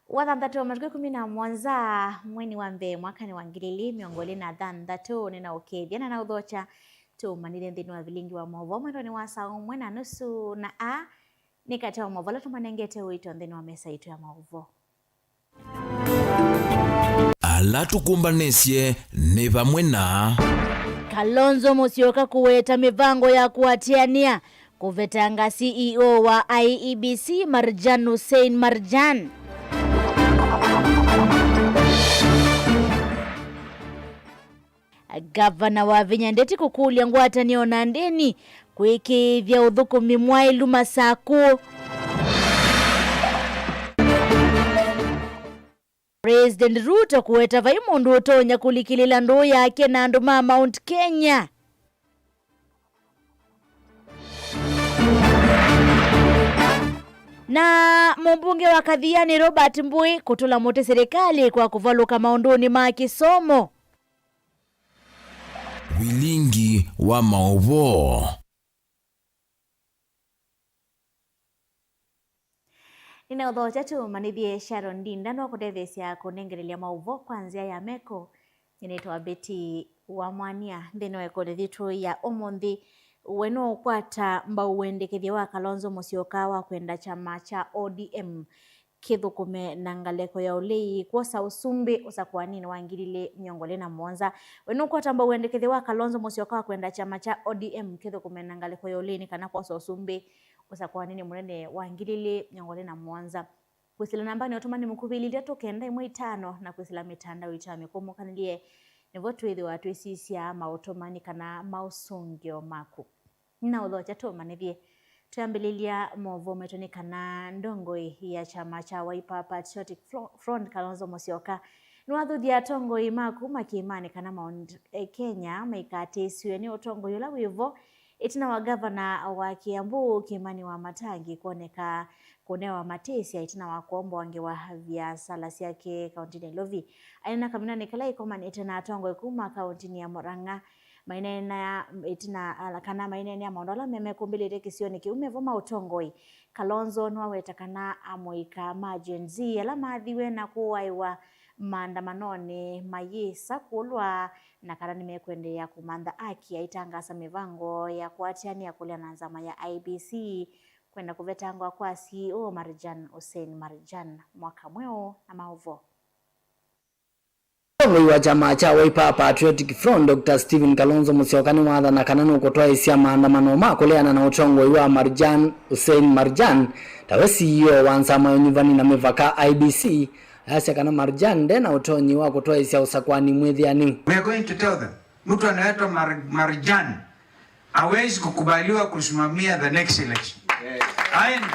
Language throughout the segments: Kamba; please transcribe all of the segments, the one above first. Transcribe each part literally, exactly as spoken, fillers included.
Wa thanthatũ, matukũ ĩkũmi na mũonza, mwei wa mbee, mwakanĩ wa ngili ilĩ mĩongo ĩlĩ na thanthatũ, nĩnaũkethya na naũthokya tũmanĩthye nthĩnĩ wa vilingi wa maũvoo mwendonĩ wa saa ũmwe na nusu, na aa nĩ katĩ wa maũvoo ala tũmanengete ũito nthĩnĩ wa mesa yitũ ya maũvoo. Ala tũkũmbanĩsye nĩ vamwe na Kalonzo Musyoka kũweta mĩvango ya kũatĩanĩa kũvetanga C E O wa I E B C, Marjan Hussein Marjan. Ngavana Wavinya Ndeti kũkũlya ngwatanĩo na ndĩni kwĩkĩĩthya ũthũkũmi mwaĩlu Masakũ. President Ruto kũweta vai mũndũ ũtonya kũlikĩlĩla ndũũ yake na andũ ma Mount Kenya. Na mũmbunge wa Kathiani Robert Mbui kũtũla mũtĩ silikalĩ kwa kũvalũka maũndũnĩ ma kĩsomo. Vilingi wa maũvoo. Nĩnaũthokya tũmanĩthye Sharon Ndinda nũkũtetheesya kũnengelelya maũvoo kwa nzĩa ya meko. Nyie nĩtawa Betty Wamwania. Nthĩnĩ wa ĩkũlyo yitũ ya ũmũnthĩ, we nũũkwata mbau wendekethyo wa Kalonzo Musyoka wa kwenda kyama kya O D M kĩthũkũme na ngalĩko ya ũlei kwosa ũsumbĩ ũsakũaninĩ wa ngili ilĩ mĩongo ĩlĩ na mũonza. We nũkwata mbau wendekethyo wa Kalonzo Musyoka wa kwenda kyama kya O D M kĩthũkũme na ngalĩko ya ũlei nĩ kana kwosa ũsumbĩ ũsakũaninĩ mũnene wa ngili ilĩ mĩongo ĩlĩ na mũonza? Kwĩsĩla nambanĩ ya ũtũmani mũkuvĩ ilĩ itatũ kenda ĩmwe itano na kwĩsĩla mĩtandao itũ ya mĩkũmũkanĩlye, nĩvo twĩthĩwa twĩsisya maũtũmani kana maũsũngĩo maku. Nĩnaũthokya tũmanĩthye. Twĩambĩlĩlya maũvoo maitũ nĩ kana ndongoi ya kyama kya Wiper Patriotic Fro-, Front, Kalonzo Musyoka, nĩwathuthya atongoi ma kuma kĩĩmanĩ kana Mount Kenya maikatĩĩsw'e nĩ ũtongoi ũla wĩ vo ĩtina wa ngavana wa Kiambu, Kimani Wamatangi, kwoneka kũnewa matĩsya ĩtina wa kũomboa ngewa viasala syake kaũntinĩ ya Ilovi. Aineena kamwĩanonĩ kala ĩkomanĩte na atongoi kuma kaũntinĩ ya Murang'a, maineena ĩtina ala kana maineenea maũndũ ala memekũmbĩlĩte kĩsionĩ kĩu mevo ma ũtongoi. Kalonzo nĩwaweta kana amũika ma Gen Z ala maathiwe na kũaĩwa maandamanonĩ mayĩsa kũlwa, na kana nĩmekũendeea kũmantha aki, aitangaasa mĩvango ya kũatĩanĩa kũlea na nzama ya I E B C kwenda kũvetangwa kwa C E O Marjan Hussein Marjan. Mwaka mweũ na maũvoo. Mũtongoi wa kyama kya Wiper Patriotic Front, Doctor Stephen Kalonzo Musyoka, nĩwathana kana nũkũtwaĩsya maandamano ma kũleana na ũtongoi wa Marjan Hussein Marjan tawe C E O wa nzama ya ũnyuvani na mĩvaka, I E B C, ayasya kana Marjan nde na ũtonyi wa kũtwaĩsya ũsakũani mwĩthĩanĩu. We are going to tell them, mtu anaitwa Mar-, Marjan hawezi kukubaliwa kusimamia the next election. Aende,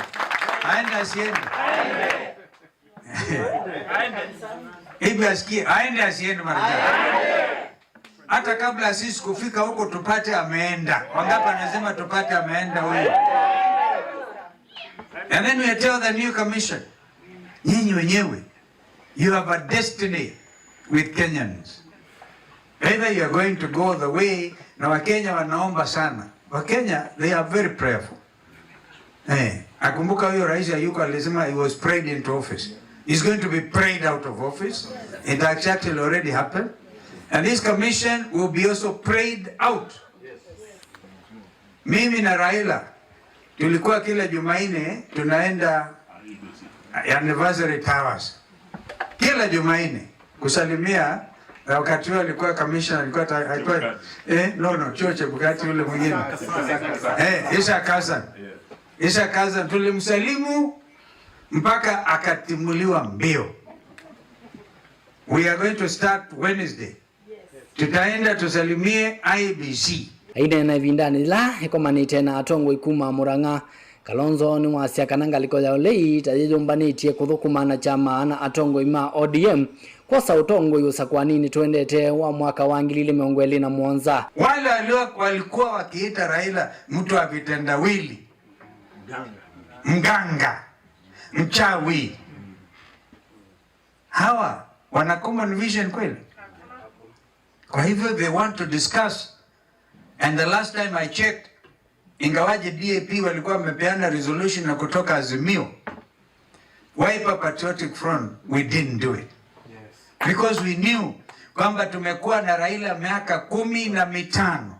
aende asiende. Hivi asikie, aende asiende Marjan. Hata kabla sisi kufika huko tupate ameenda. Wangapi anasema tupate ameenda huyo? And then we tell the new commission, nyinyi wenyewe, you have a destiny with Kenyans. Either you are going to go the way, na Wakenya wanaomba sana. Wakenya, they are very prayerful. Eh, akumbuka huyo rais hayuko, alisema he was prayed into office. He's going to be prayed out of office. It has actually already happened. And this commission will be also prayed out. Mimi na Raila tulikuwa kila Jumanne tunaenda anniversary towers. Kila Jumanne kusalimia, na wakati huo alikuwa commissioner, alikuwa ta-, alikuwa, eh, no, no, chuo cha Chebukati yule mwingine. Eh, Isa Kazan. Isa Kazan tulimsalimu mpaka akatimuliwa mbio. We are going to start Wednesday. Tũtaenda tũsalimie I E B C. Aineena ĩvindanĩ yĩla ĩkomanĩte na atongoi kuma Murang'a, Kalonzo nĩwasya kana ngalĩko ya ũlei ta yĩyũmbanĩtye kũthũkũma na kyama na atongoi ma O D M kwosa ũtongoi ũsakũaninĩ tũendete wa mwaka wa ngili ilĩ mĩongo ĩlĩ na mũonza. Wale walio-, walikuwa wakiita Raila mtu wa vitendawili, mganga, mchawi. Hawa wana common vision kweli? Kwa hivyo they want to discuss. And the last time I checked, ingawaje D A P walikuwa wamepeana resolution na kutoka Azimio, Wiper Patriotic Front, we didn't do it. Yes. Because we knew kwamba tumekuwa na Raila miaka kumi na mitano.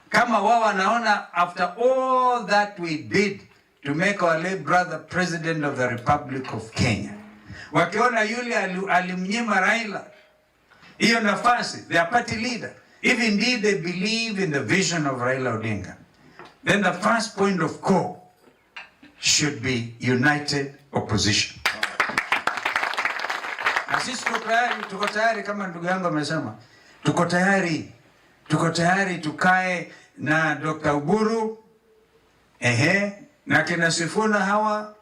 Kama wao wanaona, after all that we did to make our late brother President of the Republic of Kenya, wakiona yule ali-, alimnyima Raila hiyo nafasi, their party leader, if indeed they believe in the vision of Raila Odinga, then the first point of call should be united opposition. Na sisi tuko tayari, tuko tayari, kama ndugu yangu amesema, tuko tayari, tuko tayari tukae na Doctor Oburu, ehe, na kina Sifuna hawa,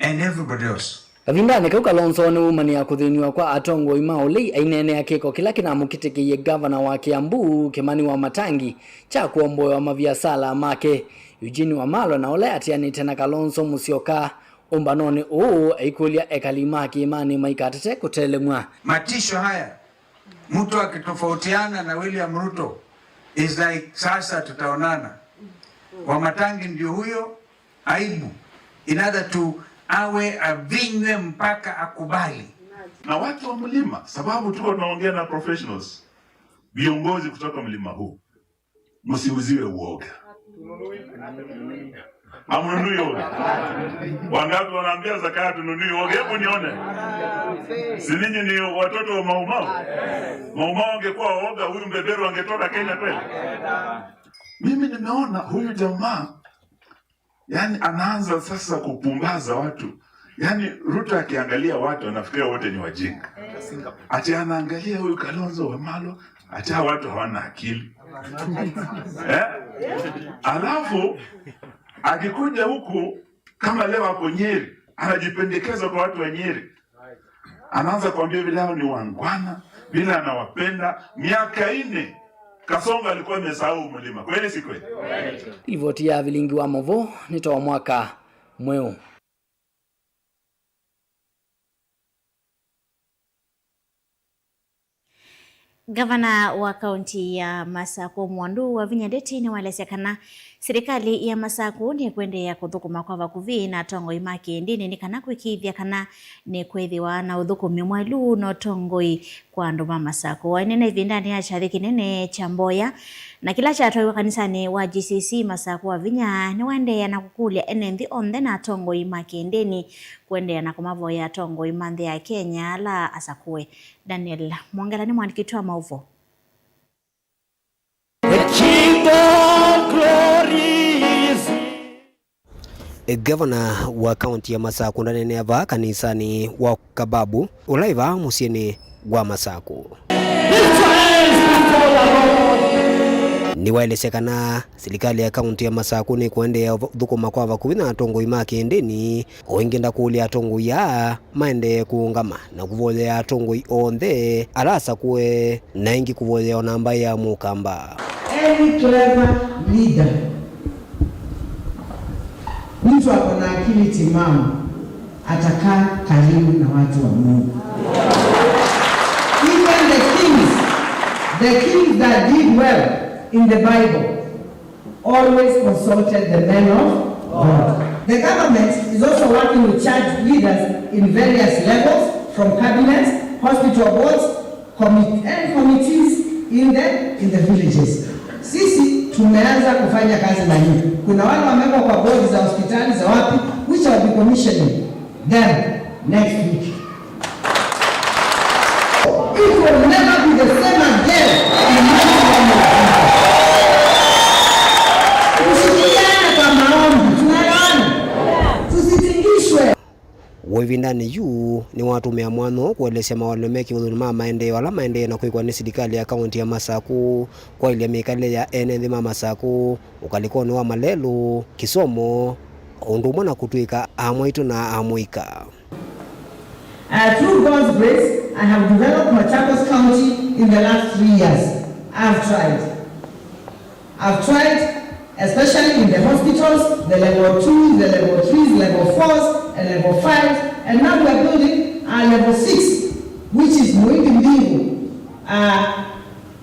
and everybody else. Kavindanĩ kau, Kalonzo nĩwumanĩa kũthĩnw'a kwa atongoi ma ũlei, aineenea kĩko kĩla kĩnamũkitĩkĩie ngavana wa Kiambu, Kimani Wamatangi, kya kũomboewa maviasala make. Eugene Wamalwa, na ũla atianĩte na Kalonzo Musyoka ũmbanonĩ ũũ, aikũlya ekali ma kĩĩmanĩ maikatate kũtelemw'a. Matisho haya, mtu akitofautiana na William Ruto, is like, sasa tutaonana. Wamatangi ndio huyo, aibu. In order to awe avinywe mpaka akubali. Na watu wa mlima, sababu tuko tunaongea na professionals, viongozi kutoka mlima huu, msiuziwe uoga. Hamnunui uoga. Wangapi wanaambia Zakayo tununui uoga? Hebu nione. Si ninyi ni watoto wa Mau Mau? Mau Mau angekuwa waoga, huyu mbeberu angetoka Kenya kweli? Mimi nimeona huyu jamaa, yani, anaanza sasa kupumbaza watu. Yani, Ruto akiangalia watu anafikiria wote ni wajinga. Ati anaangalia huyu Kalonzo Wamalwa, ati hawa watu hawana akili. Eh? Alafu akikuja huku, kama leo ako Nyeri, anajipendekeza kwa watu wa Nyeri. Anaanza kuambia vile hao ni wangwana, vile anawapenda. Miaka nne, Kasongo alikuwa amesahau mlima. Kweli si kweli? Livoti ya vilingi wa mauvoo nĩ ta wa mwaka mweũ. Ngavana wa kaunti ya Masaku, Mwandu wa Vinya Ndeti, nĩwaelesya kana silikalĩ ya Masaku nĩkũendeea kũthũkũma kwa vakuvĩ na atongoi ma kĩndĩnĩ nĩ kana kũĩkĩĩthya kana nĩkwĩthĩwa na ũthũkũmi mwaĩlu na ũtongoi kwa andũ ma Masaku. Wainena ĩvindanĩ ya kyathĩ kĩnene kya mboya na kĩla kyatwaiwe kanisanĩ wa G C C Masaku, Wavinya nĩwaendeea na kũkũlya ene nthĩ onthe na atongoi ma kĩndĩnĩ kũendeea na kũmavoya atongoi ma nthĩ ya Kenya ala asakũe. Daniel Mwongela nĩ mũandĩki witũ wa maũvoo. The King of Glory is here. Ngavana wa kaunti ya Masaku ndaneenea vaa kanisanĩ wa Kababu, ũla wĩ vaa mũsyĩnĩ wa Masaku. Lift your hands before the Lord. Nĩwaelesya kana silikalĩ ya kaunti ya Masaku nĩkũendeea ũthũkũma kwa vakuvĩ na atongoi ma kĩndĩnĩ, o ĩngĩ ndakũlya atongoi aa maendee kũũngama na kũvoyea atongoi onthe ala asakũe, na ĩngĩ kũvoyea o na mbaĩ ya Mũkamba. Any clever leader, mtu ako na akili timamu, atakaa karibu na watu wa Mungu. Even the kings, the kings that did well in the Bible, always consulted the men of God. The government is also working with church leaders in various levels, from cabinets, hospital boards, commit-, and committees in the, in the villages. Sisi tumeanza kufanya kazi na nyinyi. Kuna wale wamewekwa kwa board za hospitali za wapi, which I'll be commissioning them next week. It will never be the same again in my lifetime. Tushirikiane kwa maombi, tunaelewana? Tusitingishwe. W'o ĩvindanĩ yu, nĩwatũmĩa mwanya ũũ kũelesya mawalĩlo me kĩvathũkany'o ma maendeeo ala maendee na kwĩkwa nĩ silikalĩ ya kaũntĩ ya Masaku, kwaĩlya mĩkalĩle ya ene nthĩ ma Masaku, ũkalĩkonĩ wa malelũ, kĩsomo, o ũndũ ũmwe na kũtw'ĩka aamwaitũ na aamũika. Uh, through God's grace, I have developed Machakos County in the last three years. I've tried. I've tried, especially in the hospitals, the level twos, the level threes, level fours, and level fives, and now we are building our level six, which is Muindi Mbingu, uh,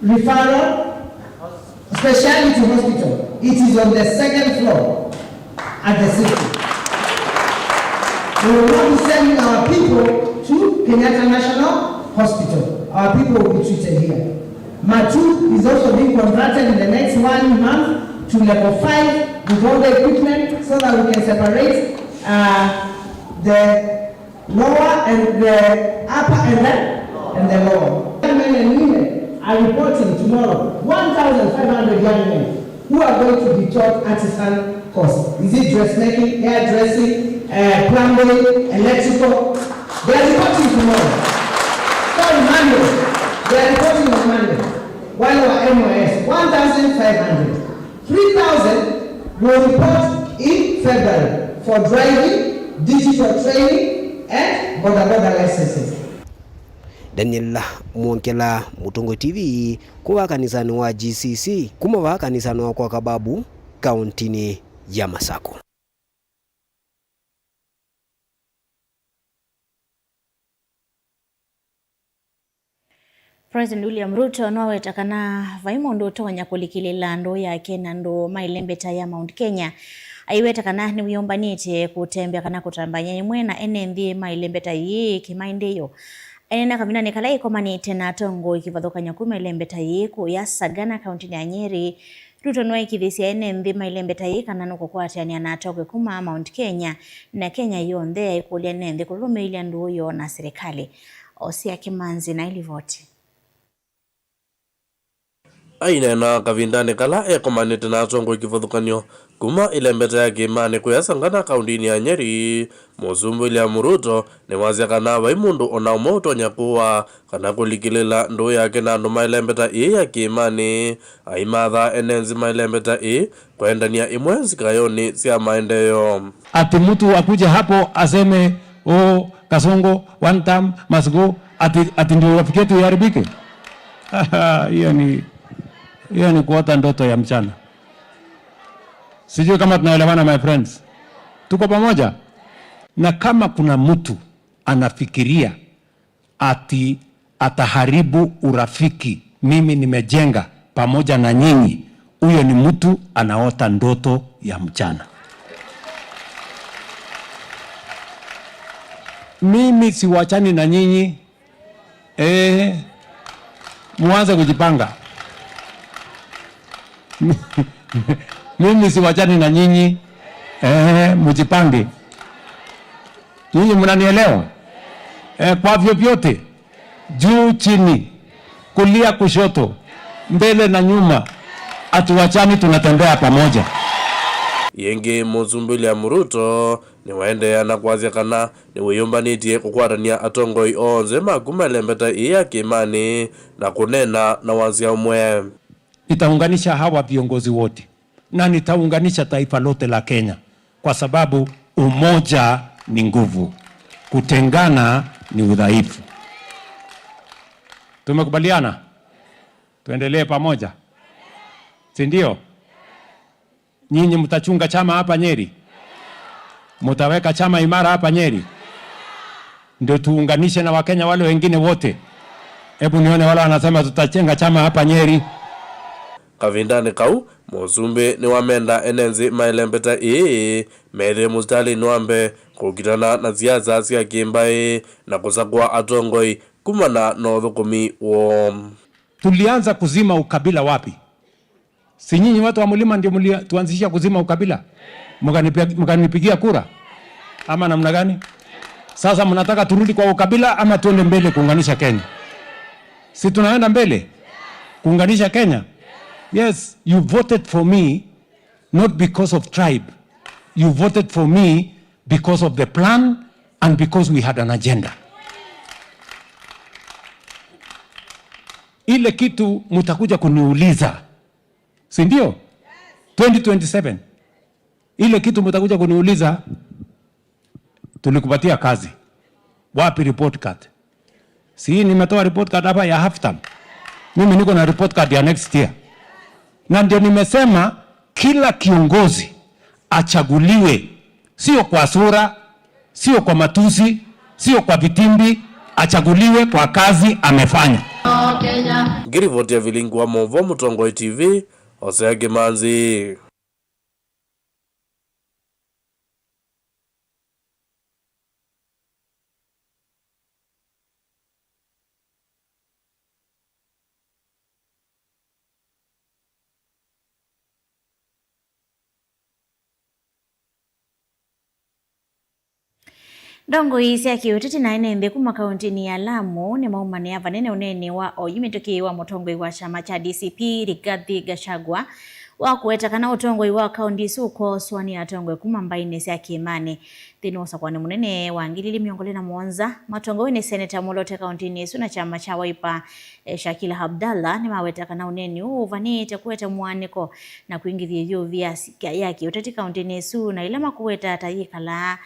Referral Specialty Hospital. It is on the second floor at the city. We will not be sending our people to Kenyatta National Hospital. Our people will be treated here. Matuu is also being contracted in the next one month to level five with all the equipment so that we can separate uh, the lower and the upper and the, and the lower. Young men and women are reporting tomorrow, one thousand five hundred young men who are going to be taught artisan course. Is it dressmaking, hairdressing, uh, plumbing, electrical? They are reporting tomorrow. Sorry, Monday. They are reporting on Monday. Wale wa M Y S, one thousand five hundred. Three thousand will report in February for driving, digital training, and boda boda licenses. Daniel Mwongela, Mũtongoi T V, kuma vaa kanisanĩ wa G C C, kuma vaa kanisanĩ wa kwa Kababu, kaũntĩnĩ ya Masako. President William Ruto nĩwaweta kana vai mũndũ ũtonya kũlikĩlĩla ndũũ yake na andũ ma ĩlembeta ya Mount Kenya. Aiweta kana nĩwĩyũmbanĩtye kũtembea kana kũtambany'a ĩmwe na ene nthĩ ma ĩlembeta yĩĩ kĩmaendeeo. Aineena kavindanĩ kala ĩkomanĩte na atongoi kĩvathũkany'o kuma ĩlembeta yĩĩ kũya Sagana, kaũntĩnĩ ya Nyeri, Ruto nĩwaĩkĩĩthya ene nthĩ ma ĩlembeta yĩĩ kana nũkũkwatĩanĩa na atongoi kuma Mount Kenya na Kenya yonthe, aikũlya ene nthĩ kũlũlũmĩĩlya ndũũ yoo na silikalĩ. Osia Kĩmanzi na ĩlivoti. Aineena kavindanĩ kala ekomanĩte na atongoi kĩvathũkany'o kuma ĩlembeta ya Kĩĩmanĩ kũya Sagana kaũntĩnĩ ya Nyeri, Mũsumbĩ William Ruto nĩwasya kana vai mũndũ o na ũmwe ũtonya kũaa kana kũlikĩlĩla ndũũ yake na andũ ma ĩlembeta ĩĩ ya Kĩĩmanĩ. Aimathaa ene nthĩ ma ĩlembeta ĩĩ kwendany'a ĩmwe nzikayonĩ sya maendeeo. Ati mtu akuje hapo aseme, "Oh, Kasongo, one term must go," ati, ati ndio urafiki yetu iharibike? Hiyo ni, hiyo ni kuota ndoto ya mchana. Sijui kama tunaelewana, my friends. Tuko pamoja? Na kama kuna mtu anafikiria ati ataharibu urafiki mimi nimejenga pamoja na nyinyi, huyo ni mtu anaota ndoto ya mchana. Mimi siwachani na nyinyi. Eh, muanze kujipanga. Mimi siwachani na nyinyi. Eh, mujipange. Nyinyi mnanielewa? Eh, kwa vyovyote, juu chini, kulia kushoto, mbele na nyuma, hatuachani, tunatembea pamoja. Yĩngĩ, Mũsumbĩ William Ruto nĩwaendeea na kwasya kana nĩwĩyũmbanĩtye kũkwatany'a atongoi onthe ma kuma ĩlembeta ĩĩ ya Kĩĩmanĩ na kũneena na wasya ũmwe. Nitaunganisha hawa viongozi wote na nitaunganisha taifa lote la Kenya, kwa sababu umoja ni nguvu, kutengana ni udhaifu. Tumekubaliana? Tuendelee pamoja, si ndio? Nyinyi mtachunga chama hapa Nyeri? Mtaweka chama imara hapa Nyeri? Ndio tuunganishe na Wakenya wale wengine wote. Hebu nione wale wanasema tutajenga chama hapa Nyeri. Kavindanĩ kau, Mũsumbĩ nĩwamenda ene nthĩ ma ĩlembeta ĩĩ methĩe mũsitalĩnĩ wa mbee kũkitana na siasa sya kĩmbaĩ na kũsakũa atongoi kumana na ũthũkũmi woo. Tulianza kuzima ukabila wapi? Si nyinyi watu wa mlima ndio mlituanzishia kuzima ukabila? Mkanipi-, mkanipigia kura? Ama namna gani? Sasa mnataka turudi kwa ukabila ama tuende mbele kuunganisha Kenya? Si tunaenda mbele kuunganisha Kenya? Yes, you voted for me not because of tribe. You voted for me because of the plan and because we had an agenda. Ile kitu mtakuja kuniuliza, si ndio? Twenty twenty-seven. Ile kitu mtakuja kuniuliza, tulikupatia kazi. Wapi report card? Si nimetoa report card hapa ya half term. Mimi niko na report card ya next year. Na ndio nimesema kila kiongozi achaguliwe, sio kwa sura, sio kwa matusi, sio kwa vitimbi, achaguliwe kwa kazi amefanya. Ngĩrivoti ya vilingi wa maũvoo Mũtongoi T V, Hosea Kĩmanzi. Ndongoi sya kĩũteti na ene nthĩ kuma kaũntĩnĩ ya Lamu nĩmaumanĩa vanene ũneeni wa oyu mĩtũkĩ wa mũtongoi wa kyama kya D C P Rigathi Gachagua wa kũweta kana ũtongoi wa kaũntĩ ĩsu ũkoswa nĩ atongoi kuma mbaĩnĩ sya kĩĩmanĩ. Nthĩnĩ wa ũsakũani mũnene wa ngili ilĩ mĩongo ĩlĩ na mũonza, matongoew'e nĩ Seneta Molote kaũntĩnĩ ĩsu na kyama kya Wiper, eh, Shakila Abdallah nĩmaweta kana ũneeni ũũ ũvanĩĩte kũete mũaanĩko na kwingĩthya ĩyũvi ya si-, ya kĩũteti kaũntĩnĩ ĩsu, na ĩla makũweta ta yĩkalaa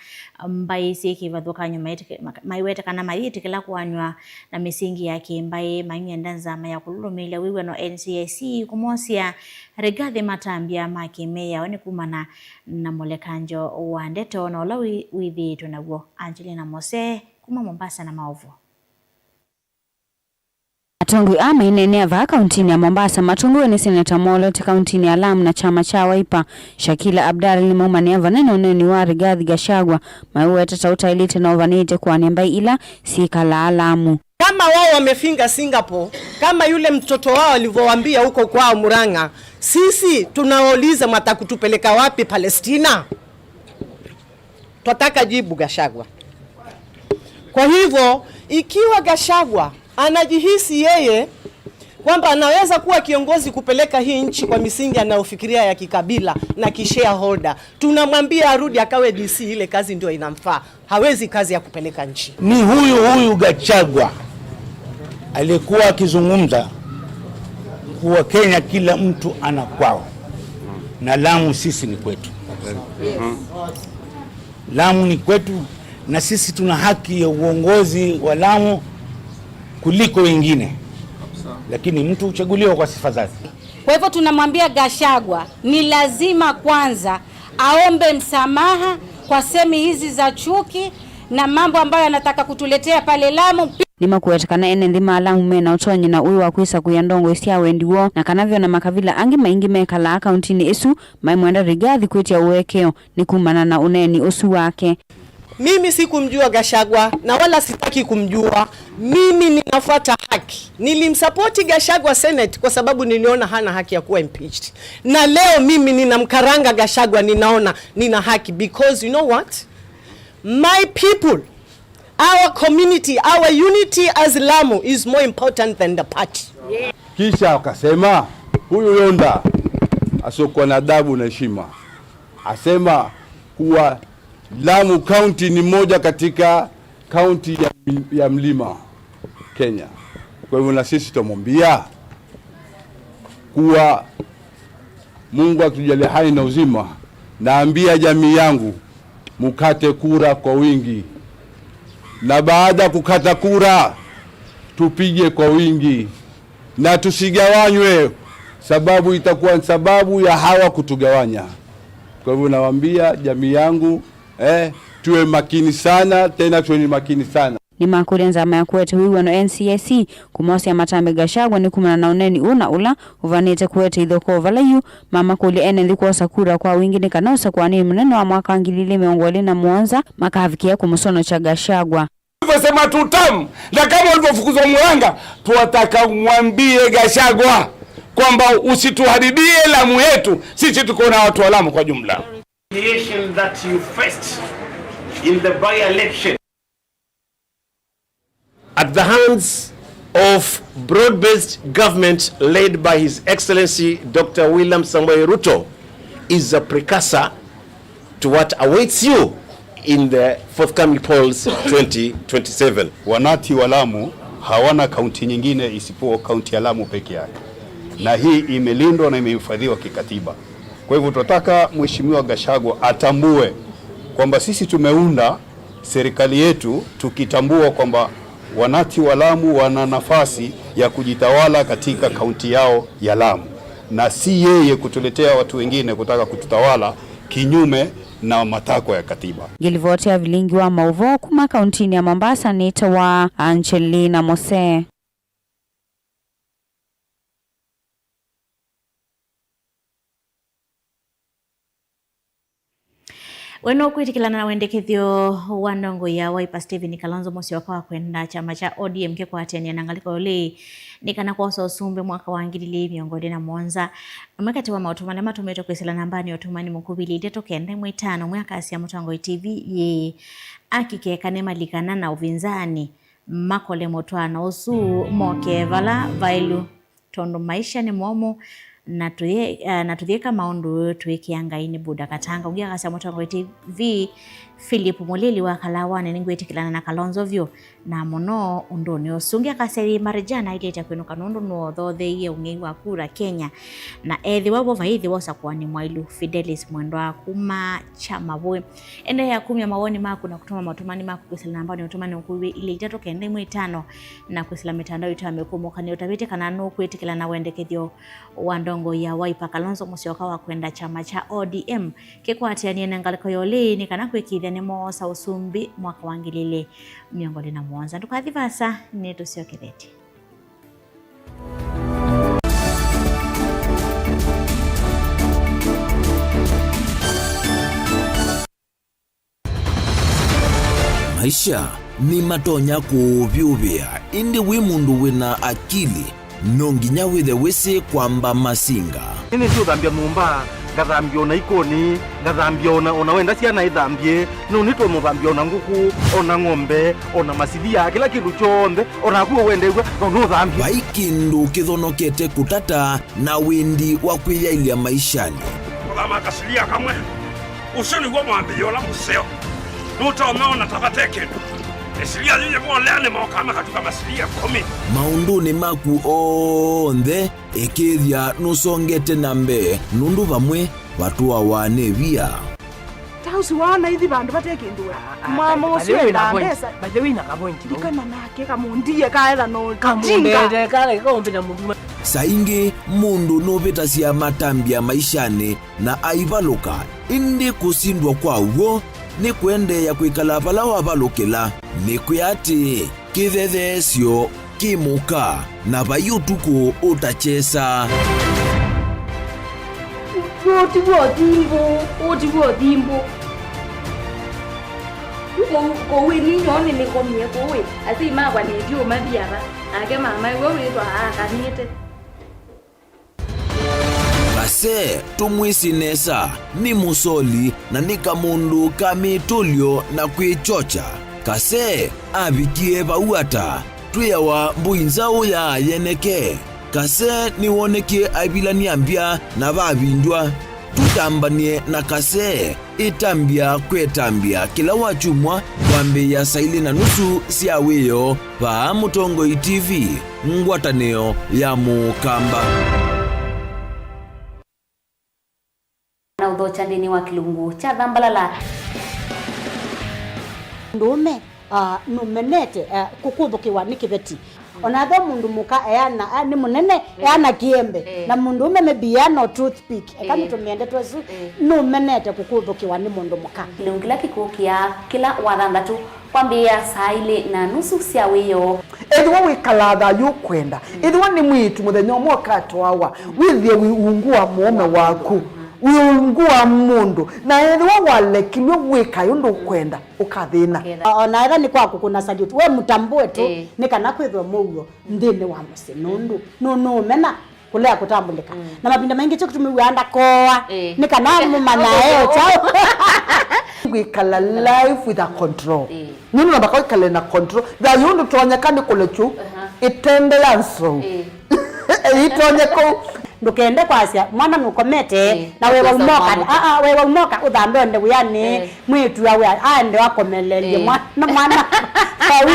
mbaĩ syĩ kĩvathũkany'o maĩtĩkĩ-, maka-, maiweta kana mayĩtĩkĩla kũanyw'a na mĩsingi ya kĩmbaĩ, maing'enda nzama ya kũlũlũmĩĩlya wĩw'ano N C I C kũmosya Rigathi matambya ma kĩmĩao nĩ kumana na mũlekanjo wa ndeto na ũla wĩ-, wĩthĩĩtwe naw'o. Angelina Mose kuma Mombasa na maũvoo. Atongoi aa maineenea vaa kaũntĩnĩ ya Mombasa matongoew'e nĩ Seneta Molote kaũntĩnĩ ya Lamu na kyama kya Wiper, Shakila Abdallah nĩmaumanĩa vanene ũneeni wa Rigathi Gachagua, maiweta ta ũtaĩlĩte na ũvanĩĩte kũanĩa mbaĩ ila syĩkalaa Lamu. Kama wao wamefinga Singapore, kama yule mtoto wao alivyowaambia huko kwao Murang'a, sisi tunawauliza, mtakutupeleka wapi Palestina? Twataka jibu Gachagua. Kwa hivyo, ikiwa Gachagua anajihisi yeye kwamba anaweza kuwa kiongozi kupeleka hii nchi kwa misingi anayofikiria ya kikabila na kishareholder, tunamwambia arudi akawe D C, ile kazi ndio inamfaa. Hawezi kazi ya kupeleka nchi. Ni huyu huyu Gachagua alikuwa akizungumza kuwa Kenya kila mtu ana kwao, na Lamu sisi ni kwetu. Lamu ni kwetu, na sisi tuna haki ya uongozi wa Lamu kuliko wengine, lakini mtu huchaguliwa kwa sifa zake. Kwa hivyo tunamwambia Gachagua ni lazima kwanza aombe msamaha kwa semi hizi za chuki na mambo ambayo anataka kutuletea pale Lamu. Nĩmakuweta kana ene nthĩ ma Lamu mena ũtonyi na ũĩ wa kwĩsakũĩa ndongoi sya wendi woo, na kana ve ona makavila angĩ maingĩ mekalaa kaũntĩnĩ ĩsu maimwenda Rigathi kwĩtya ũekeo nĩ kumana na ũneeni ũsu wake. Mimi sikumjua Gachagua na wala sitaki kumjua. Mimi ninafuata haki. Nilimsapoti Gachagua Senate kwa sababu niliona hana haki ya kuwa impeached. Na leo mimi ninamkaranga Gachagua, ninaona nina haki, because you know what? My people, our community, our unity as Lamu is more important than the party. Kisha akasema, huyu Yonda asiokuwa na adabu na heshima, asema kuwa Lamu County ni moja katika county ya, ya mlima Kenya. Kwa hivyo na sisi tutamwambia kuwa Mungu akitujalia hai na uzima, naambia jamii yangu, mukate kura kwa wingi, na baada ya kukata kura, tupige kwa wingi na tusigawanywe, sababu itakuwa sababu ya hawa kutugawanya. Kwa hivyo nawaambia jamii yangu, eh, tuwe makini sana, tena tuwe ni makini sana. Nĩmakũlya nzama ya kũete wĩw'ano N C I C kũmosya matambe Gachagua nĩ kumana na ũneeni ũũ na ũla ũvanĩte kũete ithokoo vala yu, mamakũlya ene nthĩ kwosa kura kwa wingĩ nĩ kana ũsakũanĩnĩ mũnene wa mwaka wa ngili ilĩ mĩongo ĩlĩ na mũonza makavikĩa kũmũsonokya Gachagua. Ulivyosema two term, na kama ulivyofukuzwa Murang'a, tunataka umwambie Gachagua kwamba usituharibie Lamu yetu, sisi tuko na watu wa Lamu kwa jumla. Humiliation that you faced in the by-election at the hands of broad-based government led by His Excellency Doctor William Samoei Ruto is a precursor to what awaits you in the forthcoming polls twenty twenty-seven. Wananchi wa Lamu hawana kaunti nyingine isipokuwa kaunti ya Lamu peke yake, na hii imelindwa na imehifadhiwa kikatiba. Kwa hivyo, tunataka Mheshimiwa Gachagua atambue kwamba sisi tumeunda serikali yetu tukitambua kwamba wananchi wa Lamu wana nafasi ya kujitawala katika kaunti yao ya Lamu, na si yeye kutuletea watu wengine kutaka kututawala kinyume na matakwa ya katiba. Ngĩlivotea vilingi wa maũvoo kuma kauntinĩ ya Mombasa nĩtawa Angelina Mose. We nũkwĩtĩkĩlana na wendekethyo wa ndongoi ya Wiper Stephen Kalonzo Musyoka wa kwenda kyama kya O D M kĩkwatĩanĩa na ngalĩko ya ũlei nĩ kana kwosa ũsumbĩ mwaka wa ngili ilĩ mĩongo ĩlĩ na mũonza? Amwe katĩ wa maũtũ ala matũmĩtwe kwĩsĩla nambanĩ ya ũtũmani mũkuvĩ ilĩ itatũ kenda ĩmwe itano, ũmwe akasya mũtongoi T V yĩĩ akikeka nĩmalikana na ũvinzani makole mũtwaano ũsu moke vala vaĩlu, tondũ maisha nĩ momũ na tũyĩ-, eh, na tũyĩka maũndũ twĩkĩa Ngai nĩ Buda Katanga. Ũngĩ akasya mũtongoi T V Philip Mũlili wa Kalawanĩ, nĩngwĩtĩkĩlana na Kalonzo vyũ, na mũno ũndũnĩ ũsu. Ũngĩ akasya yĩ Marijana ailĩte kwĩnũka nũndũ nũothootheie ũng'ei wa kura Kenya, na ethĩwa vo vaĩthĩwa ũsakũani mwaĩlu. Fidelis Mwendwa kuma Kyamavũĩ. Endeea kumya mawoni maku na kũtũma maũtũmani maku kwĩsĩla nambanĩ ya ũtũmani ũkuvĩ ilĩ itatũ kenda ĩmwe itano, na kwĩsĩla mĩtandao itũ ya mĩkũmũkanĩo ũtavĩtye kana nũkwĩtĩkĩlana na wendekethyo wa ndongoi ya Wiper Kalonzo Musyoka wa kwenda kyama kya O D M kĩkwatĩanĩe na ngalĩko ya ũlei nĩ kana kwĩkĩĩthya nĩmoosa ũsumbĩ mwaka wa ngili ilĩ mĩongo ĩlĩ na mũonza. Ndũkathi vaasa, nĩtũsyokethetye. Maisha nĩmatonya kũũvyũvĩa, ĩndĩ wĩ mũndũ wĩna akili, no nginya wĩthe wĩsĩ kwamba masinga. Nĩnĩsĩ ũthambya nyũmba, ngathambya ona ikoni, ngathambya ona, ona wenda syana ithambye, no nĩtũmũthambya ona ngũkũ, ona ng'ombe, ona masilia, kĩla kĩndũ kyonthe, ona naku ũwendew'a, no nũthambye. Vai kĩndũ kĩthonokete kũtata na wĩndi wa kwĩyaĩlya maishanĩ. Kũthama kasilia kamwe, ũsu nĩw'o mwambĩĩo ũla mũseo. Nũtonya ona ta vate kĩndũ. Ĩsilia yĩyĩ volea nĩmokaa makatuka masilia ĩkũmi. Maũndũnĩ maku onthe, ĩkĩĩthya nũsongete na mbee, nũndũ vamwe vatũawa nĩ via. Ta ũsu waona ithi vandũ vate kĩndũ we. Ah, ah, mama ũsu endaa mbesa. By the way, na ka point. Ndikana nake kamũndie kaetha no kamũndete kale kaũmbe na mũndũ. Saa ingĩ mũndũ nũvĩtasya matambya maishanĩ na aivalũka, ĩndĩ kũsindwa kwa w'o nĩ kũendeea kwĩkala vala wavalũkĩla. Nĩkwĩa atĩĩ, kĩthetheesyo kĩ mũka, na vai ũtukũ ũtakyesa. Ũũ ti w'o thimbũ, ũũ ti w'o thimbũ. Kũu, kũu ĩ ninyoo nĩnĩkomie kũu ĩ, asyai makwa nĩvyũ mathiava, nake mama ĩwe wĩtwa aakanĩte. Kase tũmwĩsĩ nesa, nĩ mũsoli na nĩ kamũndũ ka mĩtũlyo na kwĩkyokya. Kase avikie vau ata? Twĩawa mbũi nzaũ ya yeneke. Kase nĩwonekie aivilany'a mbya na vavindywa. Tũtambany'e na Kase. Ĩtambya kwĩtambya kĩla wakyumwa kwambĩĩa saa ilĩ na nusu sya wĩoo vaa Mũtongoi T V, ngwatanĩo ya Mũkamba. Na ũthokya nthĩnĩ wa kĩlungu kya Thambalala. Mũndũũme, ah, nũmenete, ah, kũkũthũkĩwa nĩ kĩveti. Ona ethĩwa mũndũ mũka eana, a, nĩ mũnene, eh, eana kĩembe, eh, na mũndũũme maybe eana o toothpick, eka, eh, nĩtũmĩende twesu, eh, nũmenete kũkũthũkĩwa nĩ mũndũ mũka. Kĩlungu kĩla kĩkũkĩa kĩla wathanthatũ kwambĩĩa saa ilĩ na nusu sya wĩoo. Ethĩwa wĩkalaa thayũ ũkwenda, mm, ethĩwa nĩ mwĩĩtu mũthenya ũmwe ũkatwawa, mm, wĩthĩe wĩ ungu wa mũũme waku, mm, wĩ ungu wa mũndũ, na ethĩwa walekilw'e wĩkae ũndũ ũkwenda, ũkathĩna. Ũkethĩa. O-, ona etha nĩ kwa kũkũna salute, we mũtambũe tu, ĩĩ, nĩ kana kwĩthwe mũuo nthĩnĩ wa mũsyĩ, nũndũ nũ-, nũũmena kũlea kũtambũlĩka. Mm. Na mavinda maingĩ kyo kĩtumi wĩa ndakoa, ĩĩ, nĩ kana mũmanyae o kyaũ. Gwĩkala life with a control. Ĩĩ. Nũndũ namba kwĩkale na control. Thayũ ndũtonyeka nĩ kũlekyu, aha, ĩtende ya nsou. Ĩĩ. Ĩtonye kũu. Ndũkende kwasya mwana nũkomete, ĩĩ, na wewa ũkosa umoka. Mwana. Aa, wewa umoka ũthambe ũende wĩanĩ. Ĩĩ. Mwĩĩtu awe aende akomelelye, ĩĩ, mwana, mwana. Vau.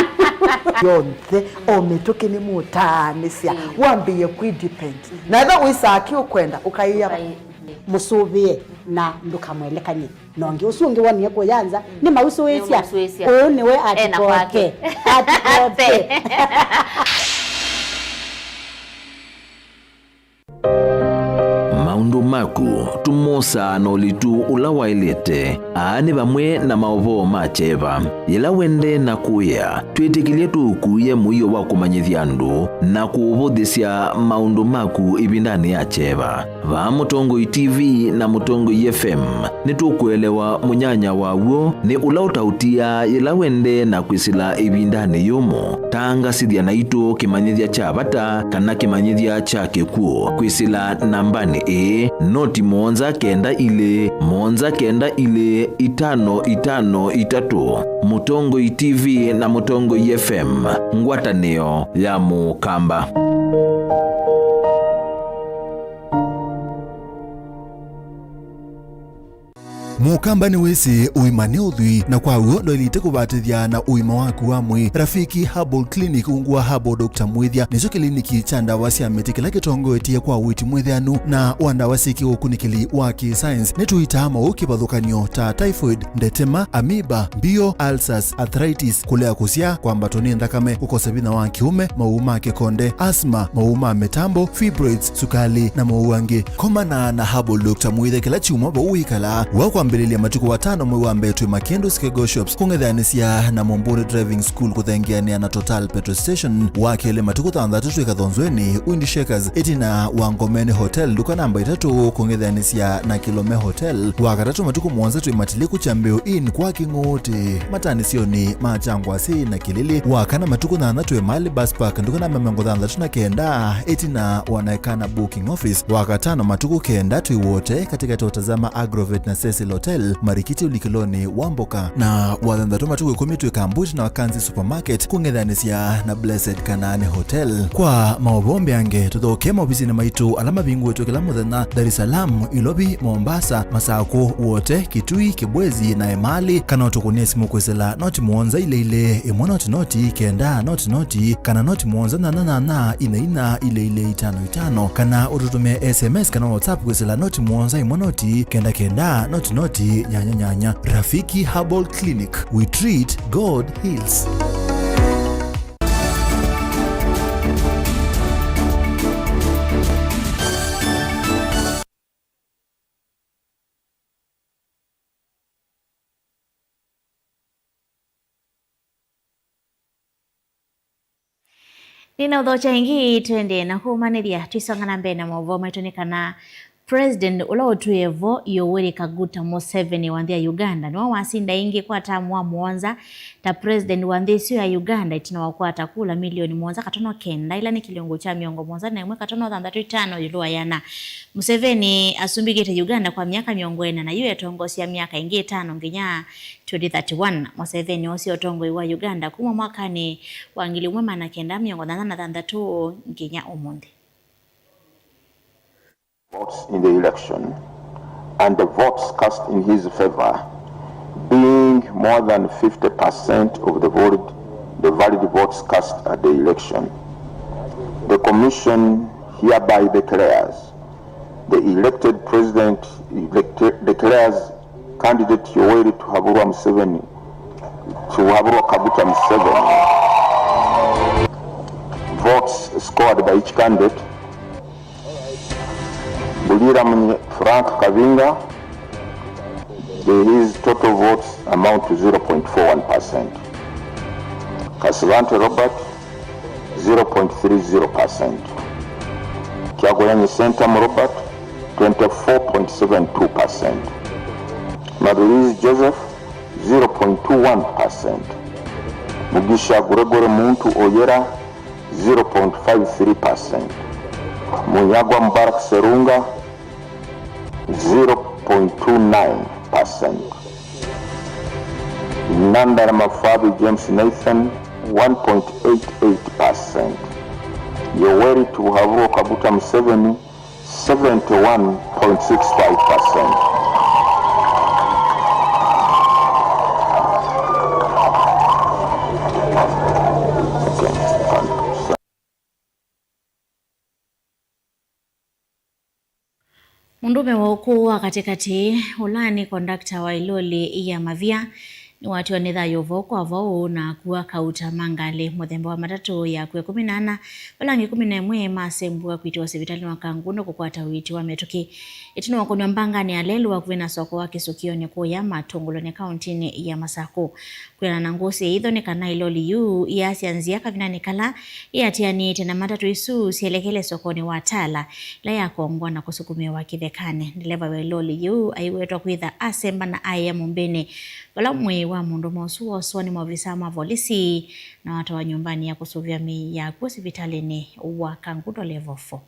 Yonthe, o mĩtũkĩ nĩ mũtaanĩsya, ĩĩ, wambĩĩe kwĩ depend. Mhm. Na ethĩwa wĩsaa kĩ ũkwenda, ũkaĩa. Ũkaĩ-, mhm, mũsũvĩe na ndũkamwelekany'e. Na ũngĩ ũsu ũngĩ wonie kũya nza, mm, nĩ mausũĩsya. Nĩ mausũĩsya. Ũũ nĩwe ena kwake. Atikote. Atikote. Maũndũ Maũndũ maku tũmosaa na ũlitu ũla waĩlĩte. Aa nĩ vamwe na maũvoo ma kyeva. Yĩla wendee na kũĩa, twĩtĩkĩlye tũũkuĩe mũio wa kũmanyĩthya andũ na kũũvũthĩsya maũndũ maku ĩvindanĩ ya kyeva. Vaa Mũtongoi T V na Mũtongoi F M, nĩtũkũelewa mũnyanya wa w'o nĩ ũla ũtaũtiaa yĩla wendee na kwĩsĩla ĩvindanĩ yũmũ. Tangasĩthya naitũ kĩmanyĩthya kya vata kana kĩmanyĩthya kya kĩkw'ũ kwĩsĩla nambanĩ ĩĩ, noti mũonza kenda ilĩ, mũonza kenda ilĩ, itano itano itatũ. Mũtongoi T V na Mũtongoi F M, ngwatanĩo ya Mũkamba. Mũkamba nĩwĩsĩ ũima nĩ ũthwii, na kwa w'o ndwaĩlĩte kũvatĩthya na ũima waku wa mwĩĩ. Rafiki Herbal Clinic ungu wa Herbal Doctor Mwĩthya nĩkyo kĩliniki kya ndawa sya mĩtĩ kĩla kĩtongoetye kwa ũiiti mwĩthĩanu na wa ndawa syĩ kĩũkunĩkĩli wa kĩ-science. Nĩtũitaa maũũ kĩvathũkany'o ta typhoid, ndetema, amoeba, mbio, ulcers, arthritis, kũlea kũsyaa, kwambatwa nĩ nthakame, kũkosa vinya wa kĩũme, maũũ ma kĩkonde, asthma, maũũ ma mĩtambo, fibroids, sukali, na maũũ angĩ. Komana na Herbal Doctor Mwĩthya kĩla kyumwa vau wĩkalaa. Wa kwambĩlĩlya matukũ atano mwei wa mbee twĩ Makĩndũ Skego Shops kũng'ethanĩsya na Mũmbũnĩ Driving School kũthengeanĩa na Total Petrol Station. Wa kelĩ matukũ thanthatũ twĩ Kathonzweni, Wind Shakers, ĩtina wa Ngomeni Hotel, nduka namba itatũ kũng'ethanĩsya na Kilome Hotel. Wa katatũ matukũ mũonza twĩ Matiliku Kyambĩũ Inn kwa Kĩng'ũũtĩ, matanĩsyonĩ ma Kyangwasĩ na Kĩlĩlĩ. Wa kana matukũ nyanya twĩ Mali Bus Park, nduka namba mĩongo thanthatũ na kenda, ĩtina wa Naekana Booking Office. Wa katano matukũ kenda twĩ Wote, katĩkatĩ wa Tazama Agrovet na Cecil Hotel, Marikiti ũlikĩlonĩ wa Mboka. Na wa thanthatũ matukũ ĩkũmi twĩ Kambuti na Wakanzi Supermarket, kũng'ethanĩsya na Blessed Kanaani Hotel. Kwa maũvoo mbeange, tũthokee maovisinĩ maitũ ala mavingũĩtwe kĩla mũthenya, Dar es Salaam, Ilovi, Mombasa, Masakũ, Wote, Kitui, Kibwezi, na Emali, kana ũtũkũnĩe simũ kwĩsĩla noti mũonza ilĩ ilĩ, ĩmwe noti noti, kenda noti noti, kana noti mũonza nyanya nyanya, ina ina, ilĩ ilĩ, itano itano, kana ũtũtũmĩe S M S kana WhatsApp kwĩsĩla noti mũonza ĩmwe noti, kenda kenda, noti noti, nyanya nyanya. Rafiki Herbal Clinic, we treat, God heals. Nĩnaũthokya ĩngĩ, twendee na kũmanĩthya, twisonga na mbee na maũvoo maitũ, nĩ kana President ũla ũtwĩe vo, Yoweri Kaguta Museveni wa nthĩ ya Uganda, nĩwe wasinda ĩngĩ kwa tamu wa mũonza ta President wa nthĩ ĩsu ya Uganda, ĩtina wa kũkwata kula milioni mũonza katono kenda, ila nĩ kĩlungu kya mĩongo mũonza na ĩmwe katono thanthatũ itano ĩũlũ wa ĩana. Museveni asumbĩkĩte Uganda kwa myaka mĩongo ĩna, na yu etongosya myaka ĩngĩ ĩtano nginya twenty thirty-one. Museveni oosie ũtongoi wa Uganda kuma mwakanĩ wa ngili ĩmwe maana kenda mĩongo nyanya na thanthatũ nginya ũmũnthĩ. Votes in the election and the votes cast in his favor being more than fifty percent of the vote, the valid votes cast at the election. The commission hereby declares the elected president, elect-, declares candidate Yoweri Tuhaburwa Museveni, Tuhaburwa Kaguta Museveni. Votes scored by each candidate. Buliramunyi Frank Kavinga, the, his total votes amount to zero point four one percent. Kasivante Robert, zero point three zero percent. Kyagulanyi Sentamu Robert, twenty-four point seven two percent. Mabirizi Joseph, zero point two one percent. Mugisha Gregory Muntu Oyera, zero point five three percent. Munyagwa Mubarak Serunga, zero point two nine percent. Nandala Mafabi James Nathan, one point eight eight percent. Yoweri Tuhaburwa Kaguta Museveni, seventy-one point six five percent. Mũndũũme wa ũkũũ wa katĩkatĩ, ũla nĩ kondakta wa ĩloli ya mavia, Nĩwatiwa nĩ thayũ vau kwa vau na akua kauta ma ngalĩ mũthemba wa matatũ ya akua ĩkũmi na ana, vala angĩ ĩkũmi na ĩmwe masembwa kwĩtĩwa sivitalĩ wa Kangundo kũkwata ũiiti wa mĩtũkĩ. Ĩtina wa kũnyw'a mbanganĩ ya lelũ vakuvĩ na soko wa Kĩsũkĩonĩ kũya Matũngũlũnĩ kaũntĩnĩ ya Masakũ. Kwĩanana na ngũsĩ ithyo nĩ kana ĩloli yu ĩasya nzĩa kavindanĩ kala ĩatĩanĩĩte na matatũ isu syelekele sokonĩ wa Tala, ĩla yakongwa na kũsukumĩwa kĩthekanĩ. Ndeleva wa ĩloli yĩu aiwetwa kwĩtha asemba na aĩa mũmbĩnĩ, vala mwĩĩ wa mũndũũme ũsu wooswa nĩ maovisaa ma volisi na watwawa nyũmbanĩ ya kũsũvĩa mĩĩ ya akw'ũ sivitalĩnĩ wa Kangundo Level four.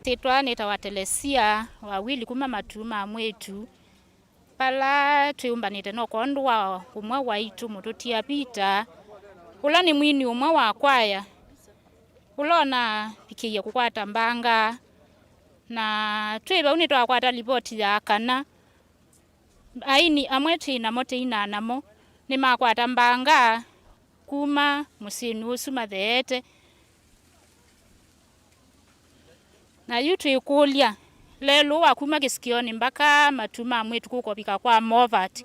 Syĩtwa nĩtawa Telesia Wawili kuma Matuu ma Mwĩtu, vala twĩũmbanĩte no kwondũ wa ũmwe waitũ mũtũtia Peter, ũla nĩ mwini ũmwe wa kwaya, ũla ũnavikĩie kũkwata mbanga. Na twĩ vau nĩtwakwata livoti ya kana aini amwe twĩ namo tũinaa namo nĩmakwata mbanga kuma mũsyĩnĩ ũsu matheete. Na yu twĩkũlya, lelũ wa kuma Kĩsũkĩonĩ mbaka Matuu ma Mwĩtu kũka ũvika kwa Movat,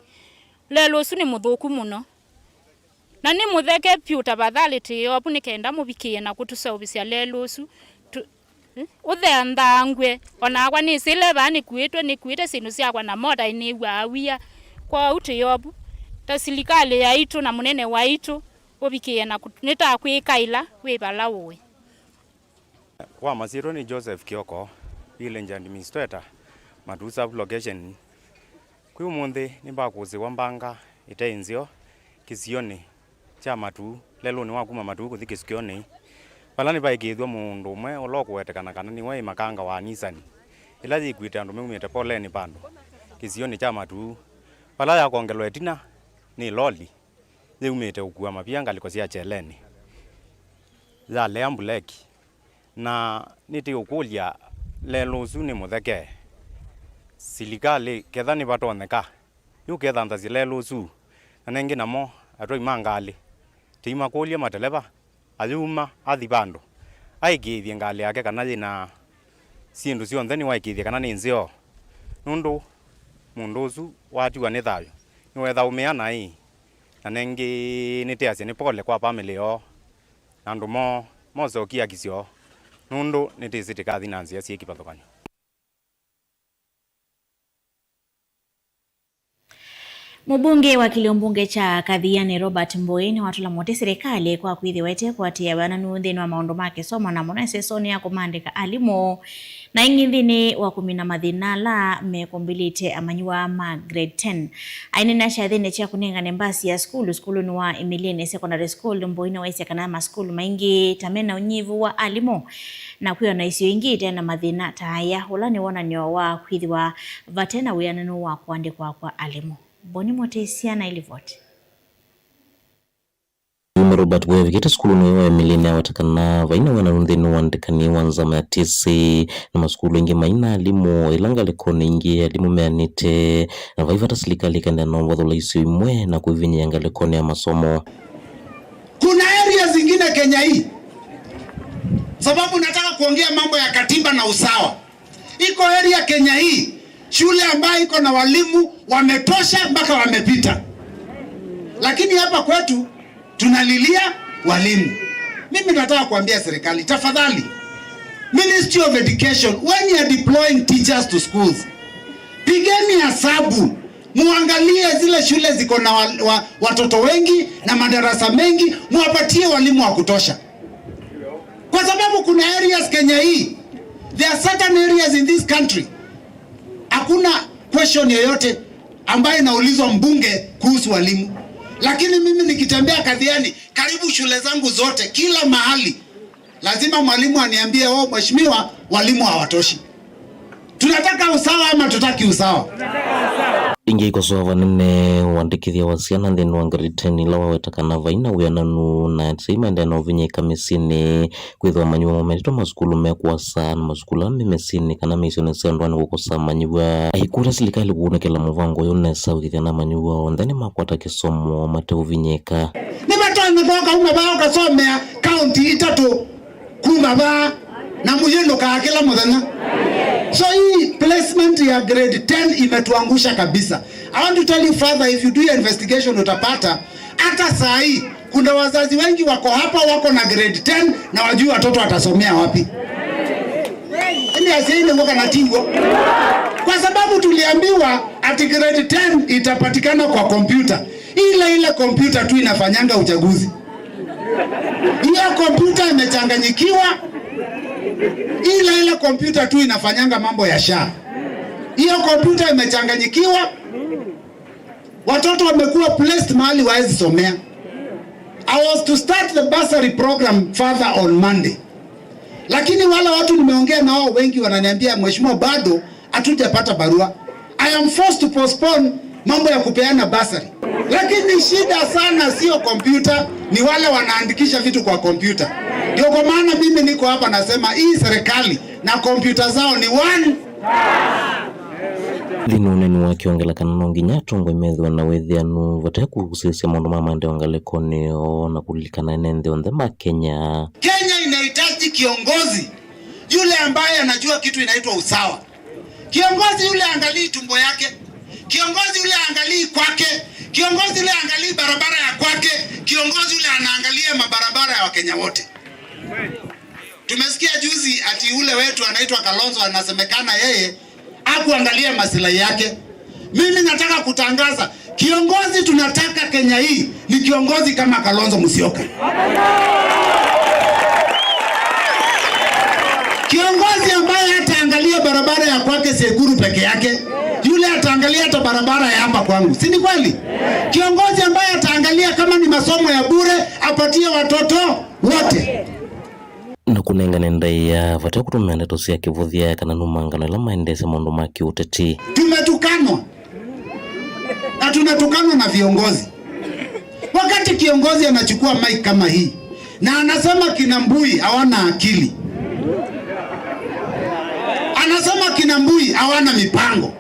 lelũ ũsu nĩ mũthũku mũno. Na nĩ mũtheke vyũ, tafadhali twĩ ovu nĩ kenda mũvikĩe na kũtũseũvĩsya lelũ ũsu. Tu-, eh, ũthea nthangw'e. O nakwa nĩsĩ ĩla vaa nĩkuĩtwe, nĩkuĩte syĩndũ syakwa na mota nĩw'aa wia. Kwoou twĩ ovu ta silikalĩ yaitũ na mũnene waitũ ũvikĩe na kũt-, nĩtakwĩkaĩla wĩ vala ũĩ. Kwa masyĩtwa nĩ Joseph Kioko, Village Administrator, Matuu Sub Location. Kwĩ ũmũnthĩ nĩmbakũsĩwa mbanga ĩte nzeo kĩsionĩ kya Matuu, lelũnĩ wa kuma Matuu kũthi Kĩsũkĩonĩ, vala nĩvaĩkĩĩthw'a mũndũ ũmwe ũla ũkũwetekana kana nĩwe ĩ makanga wa Nissan, ĩla yĩkuĩte andũ maumĩte polenĩ vandũ kĩsionĩ kya Matuu, vala yakongelwa ĩtina nĩ loli yĩumĩte ũkua mavia ngalĩko sya kyelenĩ, yalea mbuleki. Na nĩtĩũkũlya, lelũ ũsu nĩ mũtheke? Silikalĩ, ketha nĩvatonyeka, yũkethanthasye lelũ ũsu. Na nengĩ namo atwai ma ngalĩ, tĩimakũlya mateleva ayuma athi vandũ, aĩkĩĩthye ngalĩ yake kana yĩ na syĩndũ syonthe, nĩwaĩkĩĩthye kana nĩ nzeo, nũndũ mũndũ ũsu watiwa nĩ thayũ nĩwethaũmĩa naĩ. Na nengĩ nĩtĩasya nĩ pole kwa vamĩlĩ yoo na andũ moo mose ũkiakisyo, nũndũ nĩtĩsĩ tĩkathi na nzĩa syĩ kĩvathũkany'o. Mũmbunge wa kĩlĩo mbunge kya Kathiani Robert Mbũĩ nĩwatũla mũtĩ silikalĩ kwa kwĩthĩwa ĩtekwatĩĩa wĩananu nthĩnĩ wa maũndũ ma kĩsomo, na mũno ĩsesonĩ ya kũmandĩka alimũ na ĩngĩ nthĩnĩ wa kũmina mathĩna ala mekũmbĩlĩte amanyĩw'a ma grade ten. Aineena kyathĩnĩ kya kũnengane mbasi ya sukulu sukulunĩ wa Imilini Secondary School, Mbũĩ nĩwaisye kana masukulu maingĩ ta mena ũnyivu wa alimũ, na kwĩona isio ingĩ ite na mathĩna ta aya, ũla nĩ wonany'o wa kwĩthĩwa vate na wĩananu wa kũandĩkwa kwa alimũ. Boni Mũtĩsya na ilivoti. Alimũ Robert Mbũĩ avikĩte sukulunĩ ũyũ wa Imilini aweta kana vai na wĩananu nthĩnĩ wa ũandĩkani wa nzama ya T S C, na masukulu aingĩ mai na alimũ, ĩla ngalĩkonĩ ingĩ alimũ meanĩte, na vai vata silikalĩ ĩkaendeea na ũvathũla isio imwe na kwĩvinyĩĩa ngalĩkonĩ ya masomo. Kuna areas zingine Kenya hii, sababu nataka kuongea mambo ya katiba na usawa. Iko area Kenya hii, shule ambayo iko na walimu wametosha mpaka wamepita. Lakini hapa kwetu tunalilia walimu. Mimi nataka kuambia serikali, tafadhali, Ministry of Education, when you are deploying teachers to schools, pigeni hesabu, muangalie zile shule ziko na wa, wa, watoto wengi na madarasa mengi, muwapatie walimu wa kutosha. Kwa sababu kuna areas Kenya hii, there are certain areas in this country, hakuna question yoyote ambayo inaulizwa mbunge kuhusu walimu. Lakini mimi nikitembea Kathiani, karibu shule zangu zote, kila mahali, lazima mwalimu aniambie, "Oh, mheshimiwa, walimu hawatoshi." Tunataka usawa ama tutaki usawa? Ĩngĩ ikosoa vanene ũandĩkĩthya wa syana nthĩnĩ wa grade ten, ila waweta kana vai na wĩananu na asyai maendee na ũvinyĩĩka mĩsyĩnĩ, kwĩthĩwa manyuo mametĩtwe masukulu me kũasa na masukulu ala me mĩsyĩnĩ kana mĩisyonĩ sya ndũanĩ kũkosa manyuwa. Aikũlya silikalĩ kũunĩkĩla mũvango ũyũ nesa ũkĩthya na manyuwa onthe nĩmakwata kĩsomo mateũvinyĩĩka. Nĩvatonya voka uma vaa ũkasomea kaunti itatũ kuma vaa na mũyĩndũkaa kĩla mũthenya. So hii placement ya grade ten imetuangusha kabisa. I want to tell you further, if you do your investigation utapata hata saa hii kuna wazazi wengi wako hapa wako na grade ten na wajui watoto watasomea wapi. Ĩndĩ asyai nĩguo kana tiguo? Kwa sababu tuliambiwa ati grade ten itapatikana kwa kompyuta, ile ile kompyuta tu inafanyanga uchaguzi. Hiyo kompyuta imechanganyikiwa, ile ile kompyuta tu inafanyanga mambo ya sha. Hiyo kompyuta imechanganyikiwa. Watoto wamekuwa placed mahali waezi somea. I was to start the bursary program further on Monday. Lakini wale watu nimeongea nao wengi wananiambia, "Mheshimiwa, bado hatujapata barua." I am forced to postpone mambo ya kupeana bursary. Lakini shida sana sio kompyuta, ni wale wanaandikisha vitu kwa kompyuta. Ndio kwa maana mimi niko hapa nasema hii serikali na kompyuta zao ni one. Nthĩnĩ wa ũneeni wake ongelakana no nginya atongoi methĩwe na wĩthĩanu vate kũsĩsya maũndũ ma maendeeo ngalĩkonĩ yoo na kũlilikana ene nthĩ onthe ma Kenya. Kenya inahitaji kiongozi yule ambaye anajua kitu inaitwa usawa. Kiongozi yule angalii tumbo yake. Kiongozi yule angalii kwake. Kiongozi yule angalii barabara ya kwake. Kiongozi yule anaangalia mabarabara ya Wakenya wote. Tumesikia juzi ati ule wetu anaitwa Kalonzo anasemekana yeye hakuangalia maslahi yake. Mimi nataka kutangaza, kiongozi tunataka Kenya hii ni kiongozi kama Kalonzo Musyoka. Kiongozi ambaye hataangalia barabara ya kwake Sekuru peke yake, yule ataangalia hata barabara ya hapa kwangu. Si ni kweli? Kiongozi ambaye ataangalia kama ni masomo ya bure, apatie watoto wote. Na kũnengane ndaĩa vate kũtũmĩa ndeto sya kĩvũthya kana numangano ĩla maendeesya maũndũ ma kĩũteti. Tumetukanwa na tunatukanwa na viongozi. Wakati kiongozi anachukua mic kama hii na anasema kina Mbui hawana akili, anasema kina Mbui hawana mipango,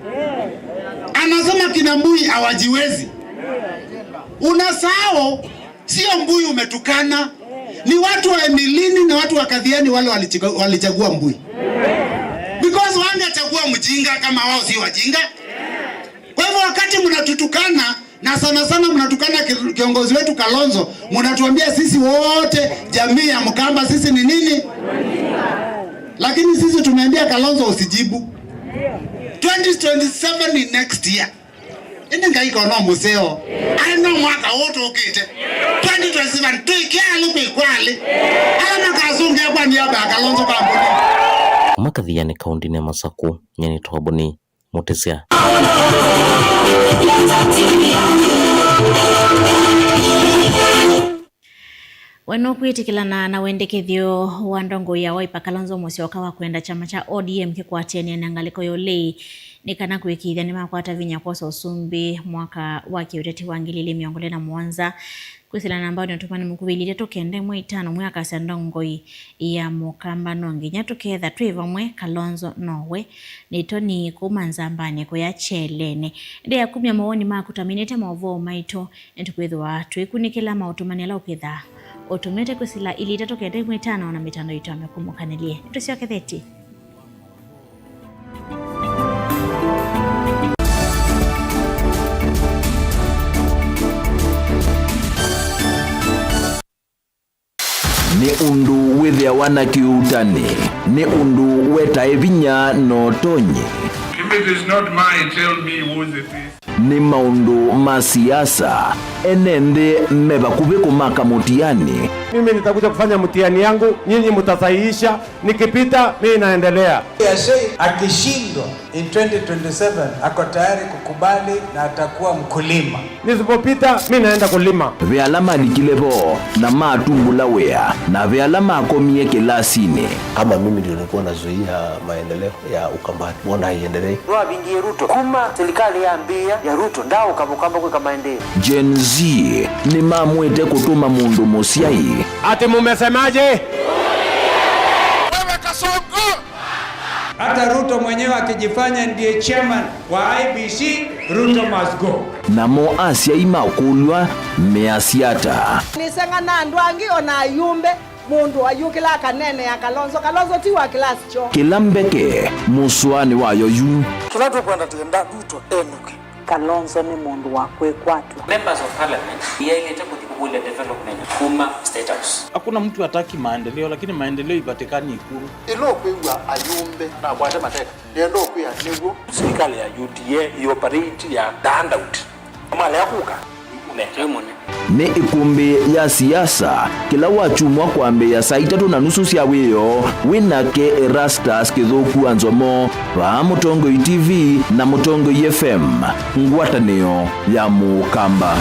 anasema kina Mbui hawajiwezi, unasahau sio Mbui umetukana, ni watu wa Emilini na watu wa Kathiani wale walichika-, walichagua Mbui. Because wangechagua mjinga kama wao si wajinga. Kwa hivyo wakati mnatutukana, na sana sana mnatukana ki-, kiongozi wetu Kalonzo, mnatuambia sisi wote jamii ya Mkamba sisi ni nini? Lakini sisi tumeambia Kalonzo usijibu. Twenty twenty-seven ni next year. Ĩndĩ Ngai ko no mũseo. Aĩ no mwaka ũũ tũkĩte. Twenty twenty-seven, twĩkĩalĩ kwĩkwalĩ. Ala makasũngĩa kwa niaba ya Kalonzo kambuni. Makathianĩ kaũndĩnĩ ya Masakũ, nyie nĩtawa Boni Mũtĩsya. We nũkwĩtĩkĩlana na wendekethyo wa ndongoi ya Wiper Kalonzo Musyoka wa kwenda kyama kya O D M kĩkwatĩanĩe na ngalĩko ya ũlei nĩ kana kũĩkĩĩthya nĩmakwata vinya kwosa ũsumbĩ mwaka wa kĩũteti wa ngili ilĩ mĩongo ĩlĩ na mũonza? Kwĩsĩla na mbao nĩ ũtũmani mũkuvĩ ilĩ itatũ kenda ĩmwe itano mwe akasya ndongoi ya Mũkamba no nginya tũketha twĩ vamwe, Kalonzo nowe, nĩ Tony kuma Nzambanĩ kũya Kyelene. Ĩndĩ ya kumya mawoni maku tũminĩte maũvoo maitũ, nĩtũkwĩthĩwa twĩkunĩkĩla maũtũmani ala ũkĩthaa ũtũmĩte kwĩsĩla ilĩ itatũ kenda ĩmwe itano na mĩtandao itũ ya mĩkũmũkanĩlye. Nĩtũsyokethetye. Nĩ ũndũ wĩthĩawa na kĩuutani, nĩ ũndũ wetae vinya na ũtonyi. If it is not mine, tell me whose it is. Nĩ maũndũ ma siasa, ene nthĩ me vakuvĩ kũmaka mũtiani. Mimi nitakuja kufanya mtihani yangu, nyinyi mtasahihisha, nikipita, mimi naendelea. Yashe akishindwa, in twenty twenty-seven ako tayari kukubali na atakuwa mkulima. Nisipopita, mi naenda kulima. Ve ala malikile vo na matumbũla wĩa, na ve ala makomie kĩlasinĩ. Kama mimi ndio nilikuwa nazuia maendeleo ya Ukambani, mbona haiendelei? Nĩwavingie Ruto kuma serikali yambĩĩa. Ruto ndaaũka Mũkamba kwĩka maendeeo. Gen Z nĩmamwĩte kũtũma mũndũ mũsyai. Ati mumesemaje? Wewe Kasongo! Hata Ruto mwenyewe akijifanya ndiye chairman wa I E B C, Ruto must go. Namo asyai makũlw'a measya ata? Nĩseng'ana andũ angĩ, o na ayumbe, mũndũ ayũkĩla akaneenea Kalonzo. Kalonzo ti wa kĩlasi kyoo. Kĩla mbeke mũsoanĩ wayo yu. Kĩla tũkwenda, twĩenda Ruto enũke. Kalonzo nĩ mũndũ wa kwĩkwatw'a. Members of Parliament yaĩlĩte kũthi kũkũlya development kuma State House. Hakuna mtu hataki maendeleo, lakini maendeleo ipatikani Ikulu. Ĩla ũkwĩw'a ayumbe nakwate mateka, nĩenda ũkwĩa nĩw'o. Serikali ya U D A ĩoperate ya the handout. Malea kũka, nĩkũnenga. Nĩ ĩkũmbĩ ya siasa, kĩla wakyumwa kwambĩĩa saa itatũ na nusu sya wĩoo, wĩ nake Erastus Kĩthũku wa Nzomo, vaa Mũtongoi T V na Mũtongoi F M, ngwatanĩo ya Mũkamba.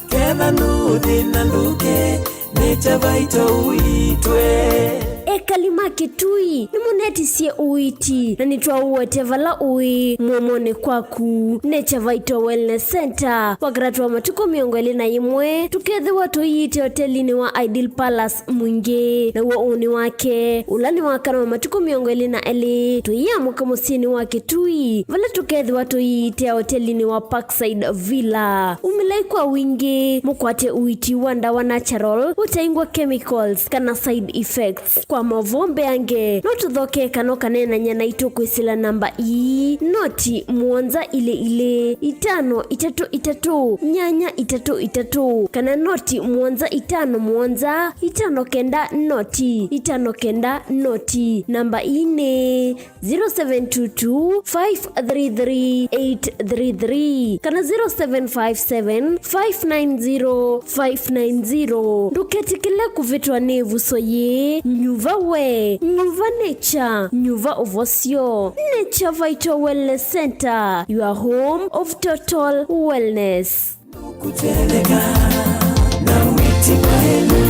Ketha nũthĩna ndũke, nĩ Chavaito ũitwe. Ekali ma Kĩtui, nĩmũnetisye ũiiti, na nĩtwaũete vala ũĩ, mũomonĩ kwaku. Nature Vital Wellness Center, wakatatu wa matukũ mĩongo ĩlĩ na ĩmwe, tũkethĩwa tũiite hotelinĩ wa Ideal Palace Mwingĩ. Naw'o ũnĩ wake, ũla nĩ wakana wa matukũ mĩongo ĩlĩ na elĩ, tũiamũka mũsyĩnĩ wa Kĩtui, vala tũkethĩwa tũiite hotelinĩ wa Parkside Villa. Umĩlai kwa wingĩ, mũkwate ũiiti wa ndawa natural, ũtaingwa chemicals kana side effects. Kwa maũvoo mbeange, no tũthokee kana ũkaneenany'a naitũ kwĩsĩla namba ii, noti mũonza ilĩ ilĩ, itano itatũ itatũ, nyanya itatũ itatũ, kana noti mũonza itano mũonza, itano kenda noti, itano kenda noti. Namba ii nĩ zero seven two two, five three three, eight three three kana zero seven five seven, five nine zero, five nine zero. Ndũketĩkĩle kũvĩtwa nĩ ĩvuso yĩĩ. Nyuva we, nyuva nature, nyuva ũvosyo. Nature Vital Wellness Center, your home of total wellness. Kũtetheka na wĩti maelu.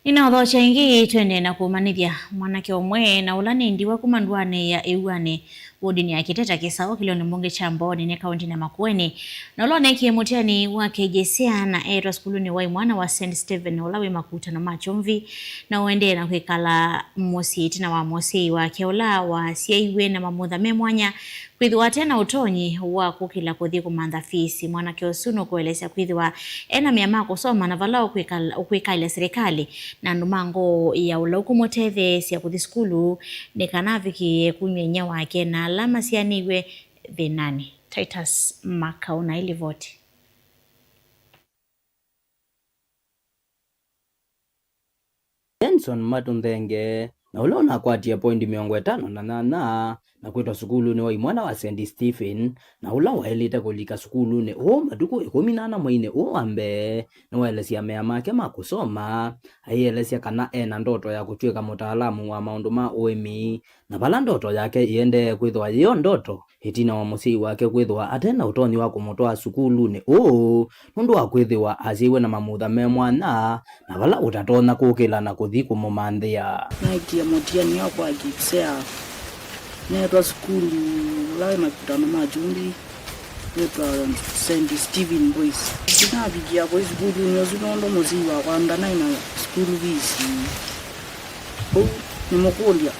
Nĩnaũthokya ĩngĩ, twende na kũmanyĩthya. Mwanake ũmwe na ũla nĩ ndiwa kuma ndũanĩ ya Ĩuanĩ, wodinĩ ya Kĩteta Kĩsaũ, kĩlĩonĩ mbunge kya Mbooni nĩ kaũntĩnĩ ya Makueni, na ũla ũneekie mũtiani wa K J S E A na eetwa sukulunĩ wa imwana wa Saint Stephen, ũla wĩ makutano ma kyũmvi, na ũendee na kwĩkala mũsyĩ ĩtina wa mũsyai wake ũla wasyaiwe na mamutha me mwanya, kwĩthĩwa ate na ũtonyi wa kũkĩla kũthi kũmantha fees. Mwanake ũsu nũkũelesya kwĩthĩwa e na mea ma kũsoma na vala ũkwĩkal-, ũkwĩkaĩlya silikalĩ na andũ ma ngoo ya ũla ũkũmũtetheesya kũthi sukulu nĩ kana avikĩĩe kumya inyia wake na ala masyaanĩw'e thĩnanĩ. Titus Makau na ĩlivoti. Benson Matu Nthenge, na ũla ũnakwatie poindi mĩongo ĩtano na nyanya, na kwĩtwa sukulunĩ wa imwana wa Saint Stephen, na ũla waĩlĩte kũlika sukulunĩ ũũ matukũ ĩkũmi na ana mweinĩ ũũ wa mbee, nĩwaelesya mea make ma kũsoma, aielesya kana e na ndoto ya kũtw'ĩka mũtaalamu wa maũndũ ma ũĩmi, na vala ndoto yake ĩendee kwĩthĩwa yĩyo ndoto, ĩtina wa mũsyai wake kwĩthĩwa ate na ũtonyi wa kũmũtwaa sukulunĩ ũũ, nũndũ wa kwĩthĩwa asyaiwe na mamutha me mwanya, na vala ũtatonya kũkĩla na kũthi kũmũmanthĩa. Naekie mũtiani wa kwa K J S E A, neetwa sukulu ũla wĩ makutano ma kyũmvi, wĩtwa Saint Stephen Boys. Ndinavikĩa kũi sukulunĩ ũsu nũndũ mũsyai wakwa ndanaĩ na school fees. Ũu nĩmũkũlya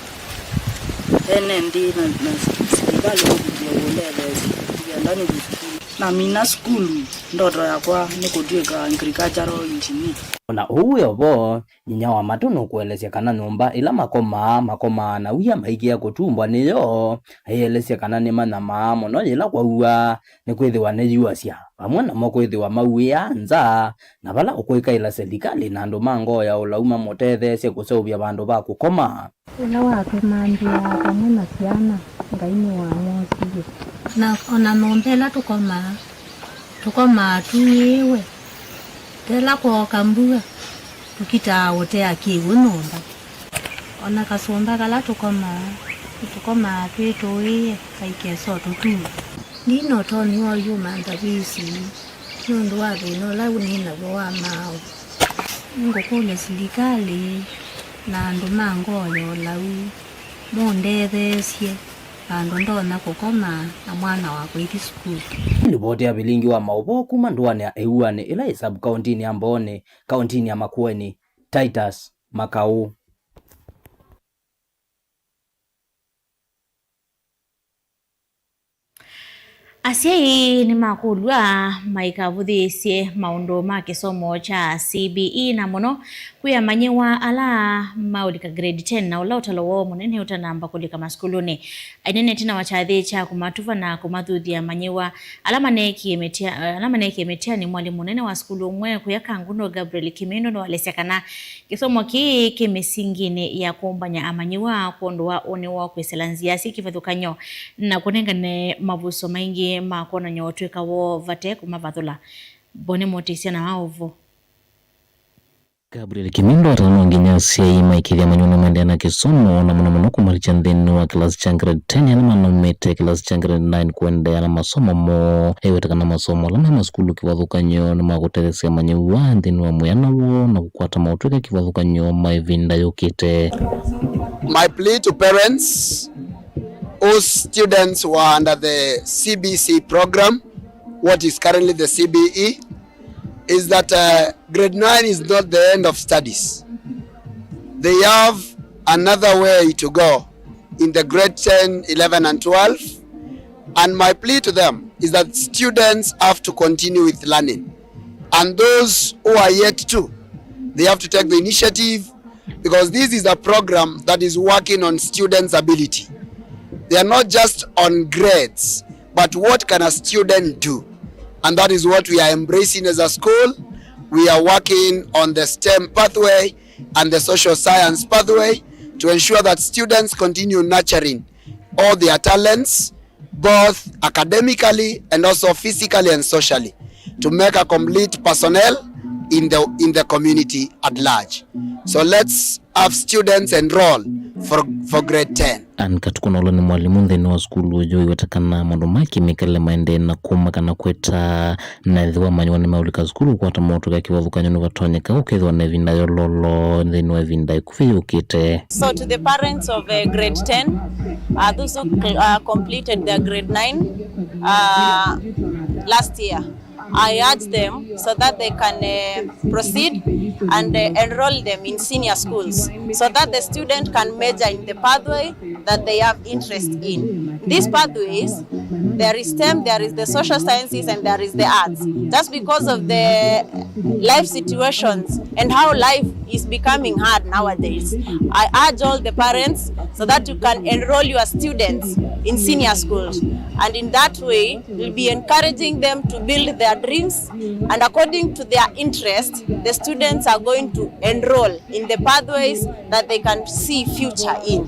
ene nthĩ na, na silikalĩ mavikĩe kũndetheesya nĩkenda nĩthi sukulu. Namina sukulu, ndoto yakwa nĩ kũtw'ĩka agricultural engineer. O na ũu wĩ o vo, nyinya wa Matũ nũkũelesya kana nyũmba ĩla makomaa, makomaa na wia maikĩa kũtumbwa nĩyo. Aielesya kana nĩmanyamaa mũno yĩla kwaua, nĩkwĩthĩwa nĩyuasya, vamwe namo kwĩthĩwa mauĩaa nza, na vala ũkwĩkaĩla selikalĩ na andũ ma ngoo ya ũlau mamũtetheesye kũseũvya vandũ va kũkoma. Ũla watũmanthaa vamwe na syana, Ngai nĩwamwosie. Na o na nyũmba ĩla tũkomaa, tũkomaa tuĩĩwe. Tela kwooka mbua, tũkitaa ũtea kĩw'ũ nyũmba. O na kasũmba kala tũkomaa, nĩtũkomaa twĩ tũĩĩe, kaikesa ũtũtua. Ndi na ũtonyi wa ũyũmantha visi nũndũ wa thĩna ũla nĩ naw'o wa maaũ. Nĩngũkũlya silikalĩ na andũ ma ngoo ya ũlau mũndetheesye vandũ ndonya kũkoma na mwana wakwa aithi sukulu. Livoti ya vilingi wa maũvoo kuma ndũanĩ ya Ĩuanĩ ĩla yĩ sub-kaũntinĩ ya Mbooni, kaũntinĩ ya Makueni, Titus Makaũ. Asyai nĩmakũlw'a maikavũthĩĩsye maũndũ ma kĩsomo kya C B E, na mũno kwĩ amanyĩw'a ala maũlika grade ten, na ũla ũtalo woo mũnene ũtanamba kũlika masukulunĩ. Ainenete na kyathĩ kya kũmatuva na kũmathuthya amanyĩw'a ala maneekie mĩtia-, ala maneekie mĩtiani, mwalimũ mũnene wa sukulu ũmwe kũya Kangundo, Gabriel Kĩmĩndũ, nĩwaelesya kana kĩsomo kĩĩ kĩ mĩsinginĩ ya kũmbany'a amanyĩw'a kwondũ wa ũnĩ woo kwĩsĩla nzĩa syĩ kĩvathũkany'o na kũnengane mavusyo maingĩ ma kwonany'a ũtw'ĩka woo vate kũmavathũla. Boni Mũtĩsya na Waũvo. Gabriel Kĩmĩndũ atala no nginya asyai maĩkĩĩthye amanyĩw'a nĩmaendeea na kĩsomo, na mũno mũno kũmalikya nthĩnĩ wa kĩlasi kya grade ten ala manaumĩte kĩlasi kya grade nine kũendeea na masomo moo. Eweta kana masomo ala me masukulu kĩvathũkany'o nĩmakũtetheesya amanyĩw'a nthĩnĩ wa mwĩana woo na kũkwata maũtw'ĩka kĩvathũkany'o ma ĩvinda yũkĩte. My plea to parents whose students were under the C B C program, what is currently the C B E, is that, uh, grade nine is not the end of studies. They have another way to go in the grade ten, eleven, and twelve. And my plea to them is that students have to continue with learning. And those who are yet to, they have to take the initiative, because this is a program that is working on students' ability. They are not just on grades, but what can a student do? And that is what we are embracing as a school. We are working on the STEM pathway and the social science pathway to ensure that students continue nurturing all their talents, both academically and also physically and socially, to make a complete personnel in the, in the community at large. So let's have students enroll for, for grade ten. Ann Katukũ na ũla nĩ mwalimũ nthĩnĩ wa sukulu ũyũ, aiweta kana maũndũ ma kĩmĩkalĩle maendee na kũma kana kwĩta, na ethĩwa amanyĩw'a nĩmeũlika sukulu kũkwata maũtw'ĩka kĩvathũkany'o nĩvatonyeka ũkethĩwa na ĩvinda yololo nthĩnĩ wa ĩvinda ĩkuvĩ yũkĩte. So to the parents of, uh, grade ten, uh, those who cl-, uh, completed their grade nine, uh, last year, I urge them so that they can, uh, proceed and, uh, enroll them in senior schools so that the student can major in the pathway that they have interest in. These pathways, there is STEM, there is the social sciences, and there is the arts. Just because of the life situations and how life is becoming hard nowadays, I urge all the parents so that you can enroll your students in senior schools. And in that way, we'll be encouraging them to build their dreams, and according to their interest, the students are going to enroll in the pathways that they can see future in.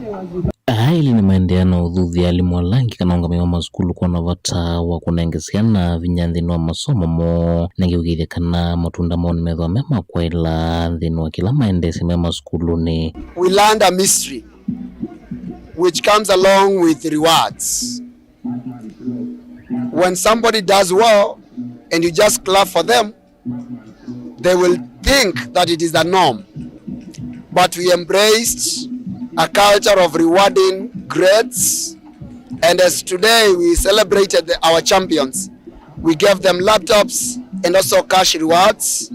Aa elĩ nĩmaendeea na ũthuthya alimũ ala angĩ kana aũngamĩi ma masukulu kwona vata wa kũnenge syana vinya nthĩnĩ wa masomo moo, na ĩngĩ kũkĩĩthya kana matunda moo nĩmethĩwa me ma kwaĩla nthĩnĩ wa kĩla maendeesye me masukulunĩ. We learned a mystery which comes along with rewards. When somebody does well and you just clap for them, they will think that it is the norm. But we embraced a culture of rewarding grades, and as today we celebrated the, our champions, we gave them laptops and also cash rewards.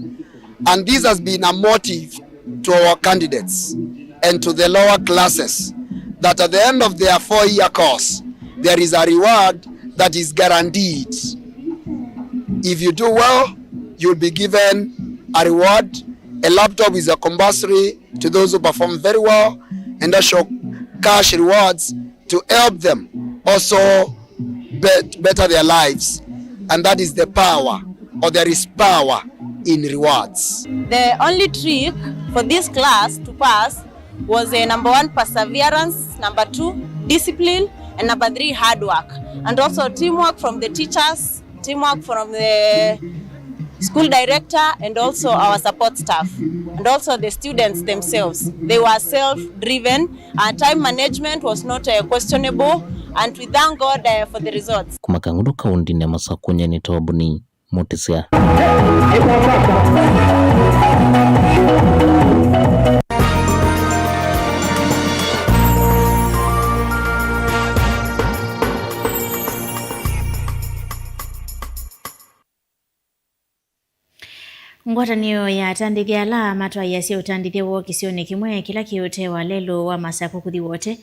And this has been a motive to our candidates and to the lower classes that at the end of their four-year course, there is a reward that is guaranteed. If you do well, you'll be given a reward. A laptop is a compulsory to those who perform very well, and also cash rewards to help them also bet-, better their lives. And that is the power, or there is power in rewards. The only trick for this class to pass was, uh, number one, perseverance, number two, discipline, and number three, hard work. And also teamwork from the teachers, teamwork from the school director, and also our support staff, and also the students themselves. They were self-driven, and time management was not, uh, questionable, and we thank God, uh, for the results. Kuma Kangundo kaũntĩnĩ ya Masakũ, nyie nĩ Tobuni Mutisya. Ngwatanĩo ya atandĩthya ala matwaĩĩasya ũtandĩthya woo kĩsionĩ kĩmwe kĩla kĩ ũtee wa lelũ wa Masakũ kũthi Wote,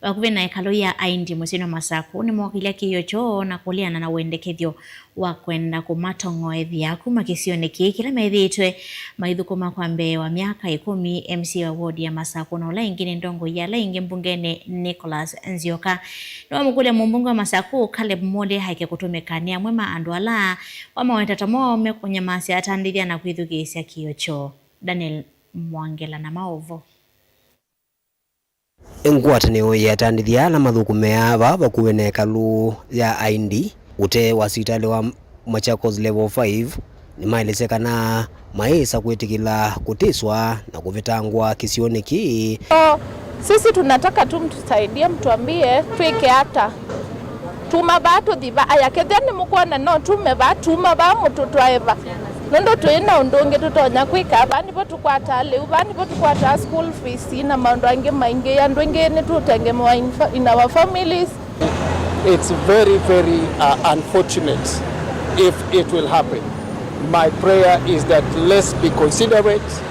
vakuvĩ na ĩkalũ ya Aindi mũsyĩnĩ wa Masakũ, nĩmookĩlya kĩĩo kyoo na kũleana na wendekethyo wa kwenda kũmatong'oethya kuma kĩsionĩ kĩĩ kĩla methĩĩtwe maithũkũma kwa mbee wa myaka ĩkũmi. M C A wa wodi ya Masakũ na ũla ĩngĩ nĩ ndongoi ya ala ĩngĩ mbungenĩ, Nicholas Nzioka, nĩwamũkũlya mũmbunge wa Masakũ, Caleb Mule, aeke kũtũmĩka nĩ amwe ma andũ ala wamaweta ta mo mekũnyamasya atandĩthya na kwĩthukĩĩsya kĩĩo kyoo. Daniel Mwangela na maũvoo. Ngwatanĩo ya atandĩthya ala mathũkũmĩaa vaa vakuvĩ na ĩkalũ ya Aindi, ũtee wa sivitalĩ wa Machakos Level five, nĩmaelesya kana mayĩsa kwĩtĩkĩla kũtĩswa na kũvetangwa kĩsionĩ kĩĩ. So, sisi tunataka tu mtusaidie, mtuambie twĩke ata. Tuma vaa tũthi vaa, aya, kethĩa nĩmũkwona no tume vaa, tuma vaa mũtũtwae va. Nũndũ twĩ na ũndũ ũngĩ tũtonya kwĩka, vaa nĩvo tũkwataa lĩu, vaa nĩvo tũkwataa school fees na maũndũ angĩ maingĩ. Andũ aingĩ nĩtũtengemewa in fa-, in our families. It's very, very, uh, unfortunate if it will happen. My prayer is that let's be considerate,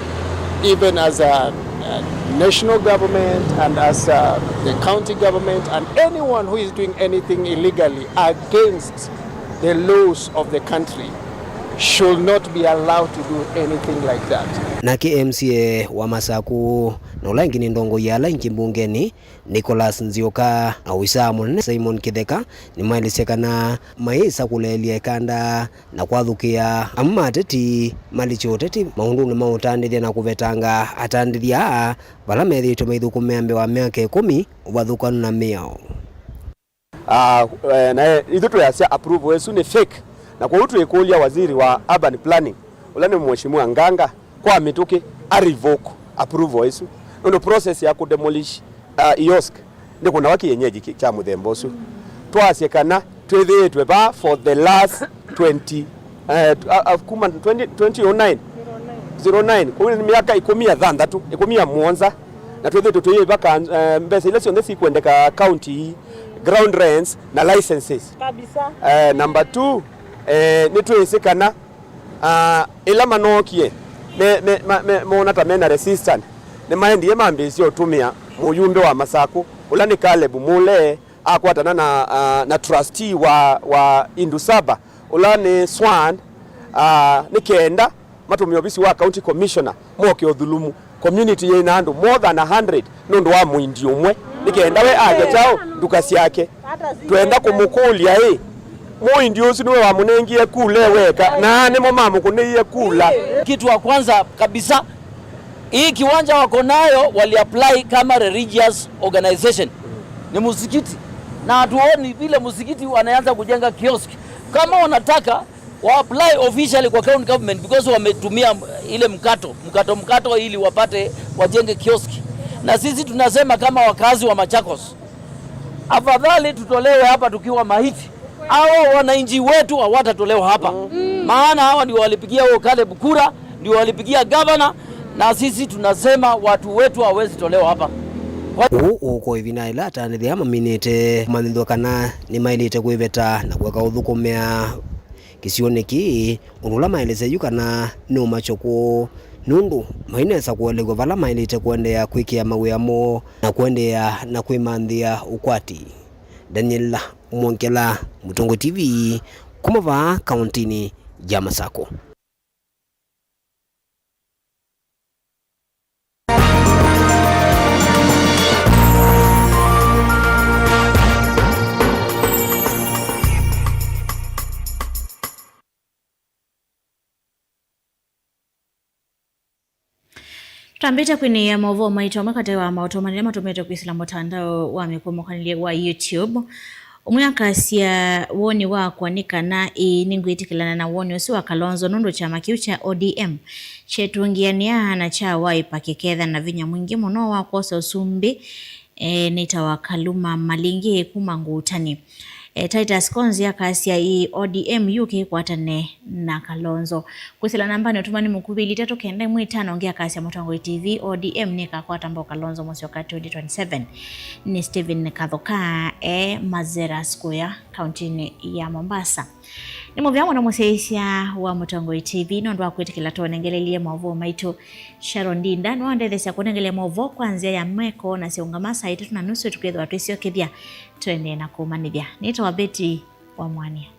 even as a, a national government and as, uh, the county government and anyone who is doing anything illegally against the laws of the country should not be allowed to do anything like that. Nake M C A wa Masakũ na ũla ĩngĩ nĩ ndongoi ya ala ĩngĩ mbungenĩ, Nicholas Nzioka, na ovisaa mũnene Simon Kĩtheka nĩmaelesya kana mayĩsa kũleelya ĩkanda na kwathũkĩa amwe ma ateti malikye ũteti maũndũnĩ ma ũtandĩthya na kũvetanga atandĩthya aa vala methĩĩtwe maithũkũmĩa mbee wa myaka ĩkũmi ũvathũkanu na mĩao. Ah, eh, na, eh, ithu twĩasya approval ĩsu nĩ fake. Na kwoou twĩkũlya waziri wa urban planning, ũla nĩ Mheshimiwa Nganga, kwa mĩtũkĩ a revoke approval ĩsu. Nũndũ process ya kũ demolish, ah, kiosk nĩ kũnawa kĩenyeji kĩ-, kya mũthemba ũsu. Twasye kana twĩthĩĩtwe vaa for the last twenty, eh, ah, ah, kuma twenty, twenty oh nine. Zero nine. Kwoou nĩ myaka ĩkũmi na thanthatũ, ĩkũmi na mũonza. Na twĩthĩĩtwe tũyĩva ka-, eh, mbesa ila syonthe sikwendeka county, ground rents na licenses. Kabisa. Eh, number two, eh, nĩtwĩsĩ kana, ah, ĩla manookie, me, me, ma, me, moona ta mena resistance, nĩmaendie mambĩĩsya ũtũmĩa mũyumbe wa Masakũ, ũla nĩ Caleb Mule, akwatana na, ah, na trustee wa, wa Indusaba, ũla nĩ Swan, ah, nĩ kenda matũmĩe ovisi wa county commissioner moke ũthulumu community yĩna andũ more than a hundred nũndũ wa mũindi ũmwe, nĩ kenda we agye kyaũ nduka syake. Twenda kũmũkũlya ĩ, mũindi ũsu nĩwe wamũnengie kula e weka, na nĩmo mamũkũnĩie kula? Kitu wa kwanza kabisa, hii kiwanja wako nayo wali apply kama religious organization, ni msikiti, na hatuoni vile msikiti wanaanza kujenga kiosk. Kama wanataka wa apply officially kwa county government because wametumia ile mkato, mkato, mkato ili wapate, wajenge kioski. Na sisi tunasema kama wakazi wa Machakos, afadhali tutolewe hapa tukiwa maiti. Hao wananchi wetu hawatatolewa hapa. Mm. Maana hawa ndio walipigia huo Caleb kura, ndio walipigia gavana, na sisi tunasema watu wetu hawezi tolewa hapa. Ũũ ũkũa ĩvinda ĩla atandĩthya maminĩte kũmanyĩthw'a kana nĩmaĩlĩte kwĩveta na kũeka ũthũkũmĩa kĩsionĩ kĩĩ, ũndũ ũla maelesya yu kana nĩ ũmakyũku, nũndũ mainesa kũelew'a vala maĩlĩte kũendeea kwĩkĩa mawĩa moo na kũendeea na kwĩmanthĩa ũkwati. Daniel Mwongela, Mũtũngũ T V, kuma vaa kaũntĩnĩ ya Masako. Tũtambĩte kwĩnĩĩa maũvoo maitũ, amwe katĩ wa maũtao manene matũmĩte kwĩsĩla mũtandao wa mĩkũmũkanĩlye wa YouTube. Ũmwe akasya, woni wakwa nĩ kana ĩĩ nĩngwĩtĩkĩlana na woni ũsu wa Kalonzo, nũndũ kyama kĩu kya O D M kyeetũngĩanĩa na kyawaĩpa kĩketha na vinya mwingĩ mũno wa kwosa ũsumbĩ, e, nĩtawa Kaluma Malingĩ kuma Ngũtanĩ. E, Titus Konzi akasya, ĩĩ, O D M yũke ĩkwatane na Kalonzo. Kwĩsĩla nambanĩ ũtũmani mũkuvĩ, ilĩ itatũ kenda ĩmwe itano, ũngĩ akasya, Mũtongoi T V, O D M nĩkakwata mbao Kalonzo Musyoka twenty twenty-seven. Nĩ Stephen Kathoka e Mazera Square, kauntinĩ ya Mombasa. Nĩ mũvea mũno mũsyaĩĩsya wa Mũtongoi T V nũndũ wa kwĩtĩkĩla tũnengelelie maũvoo maitũ. Sharon Ndinda nĩwandetheesya kũnengelea maũvoo kwa nzĩa ya meko na syaũngama saa itatũ na nusu, tũkethĩwa twĩsyokethya tũendee na kũmanyĩthya. Nĩtawa Betty wa Mwania.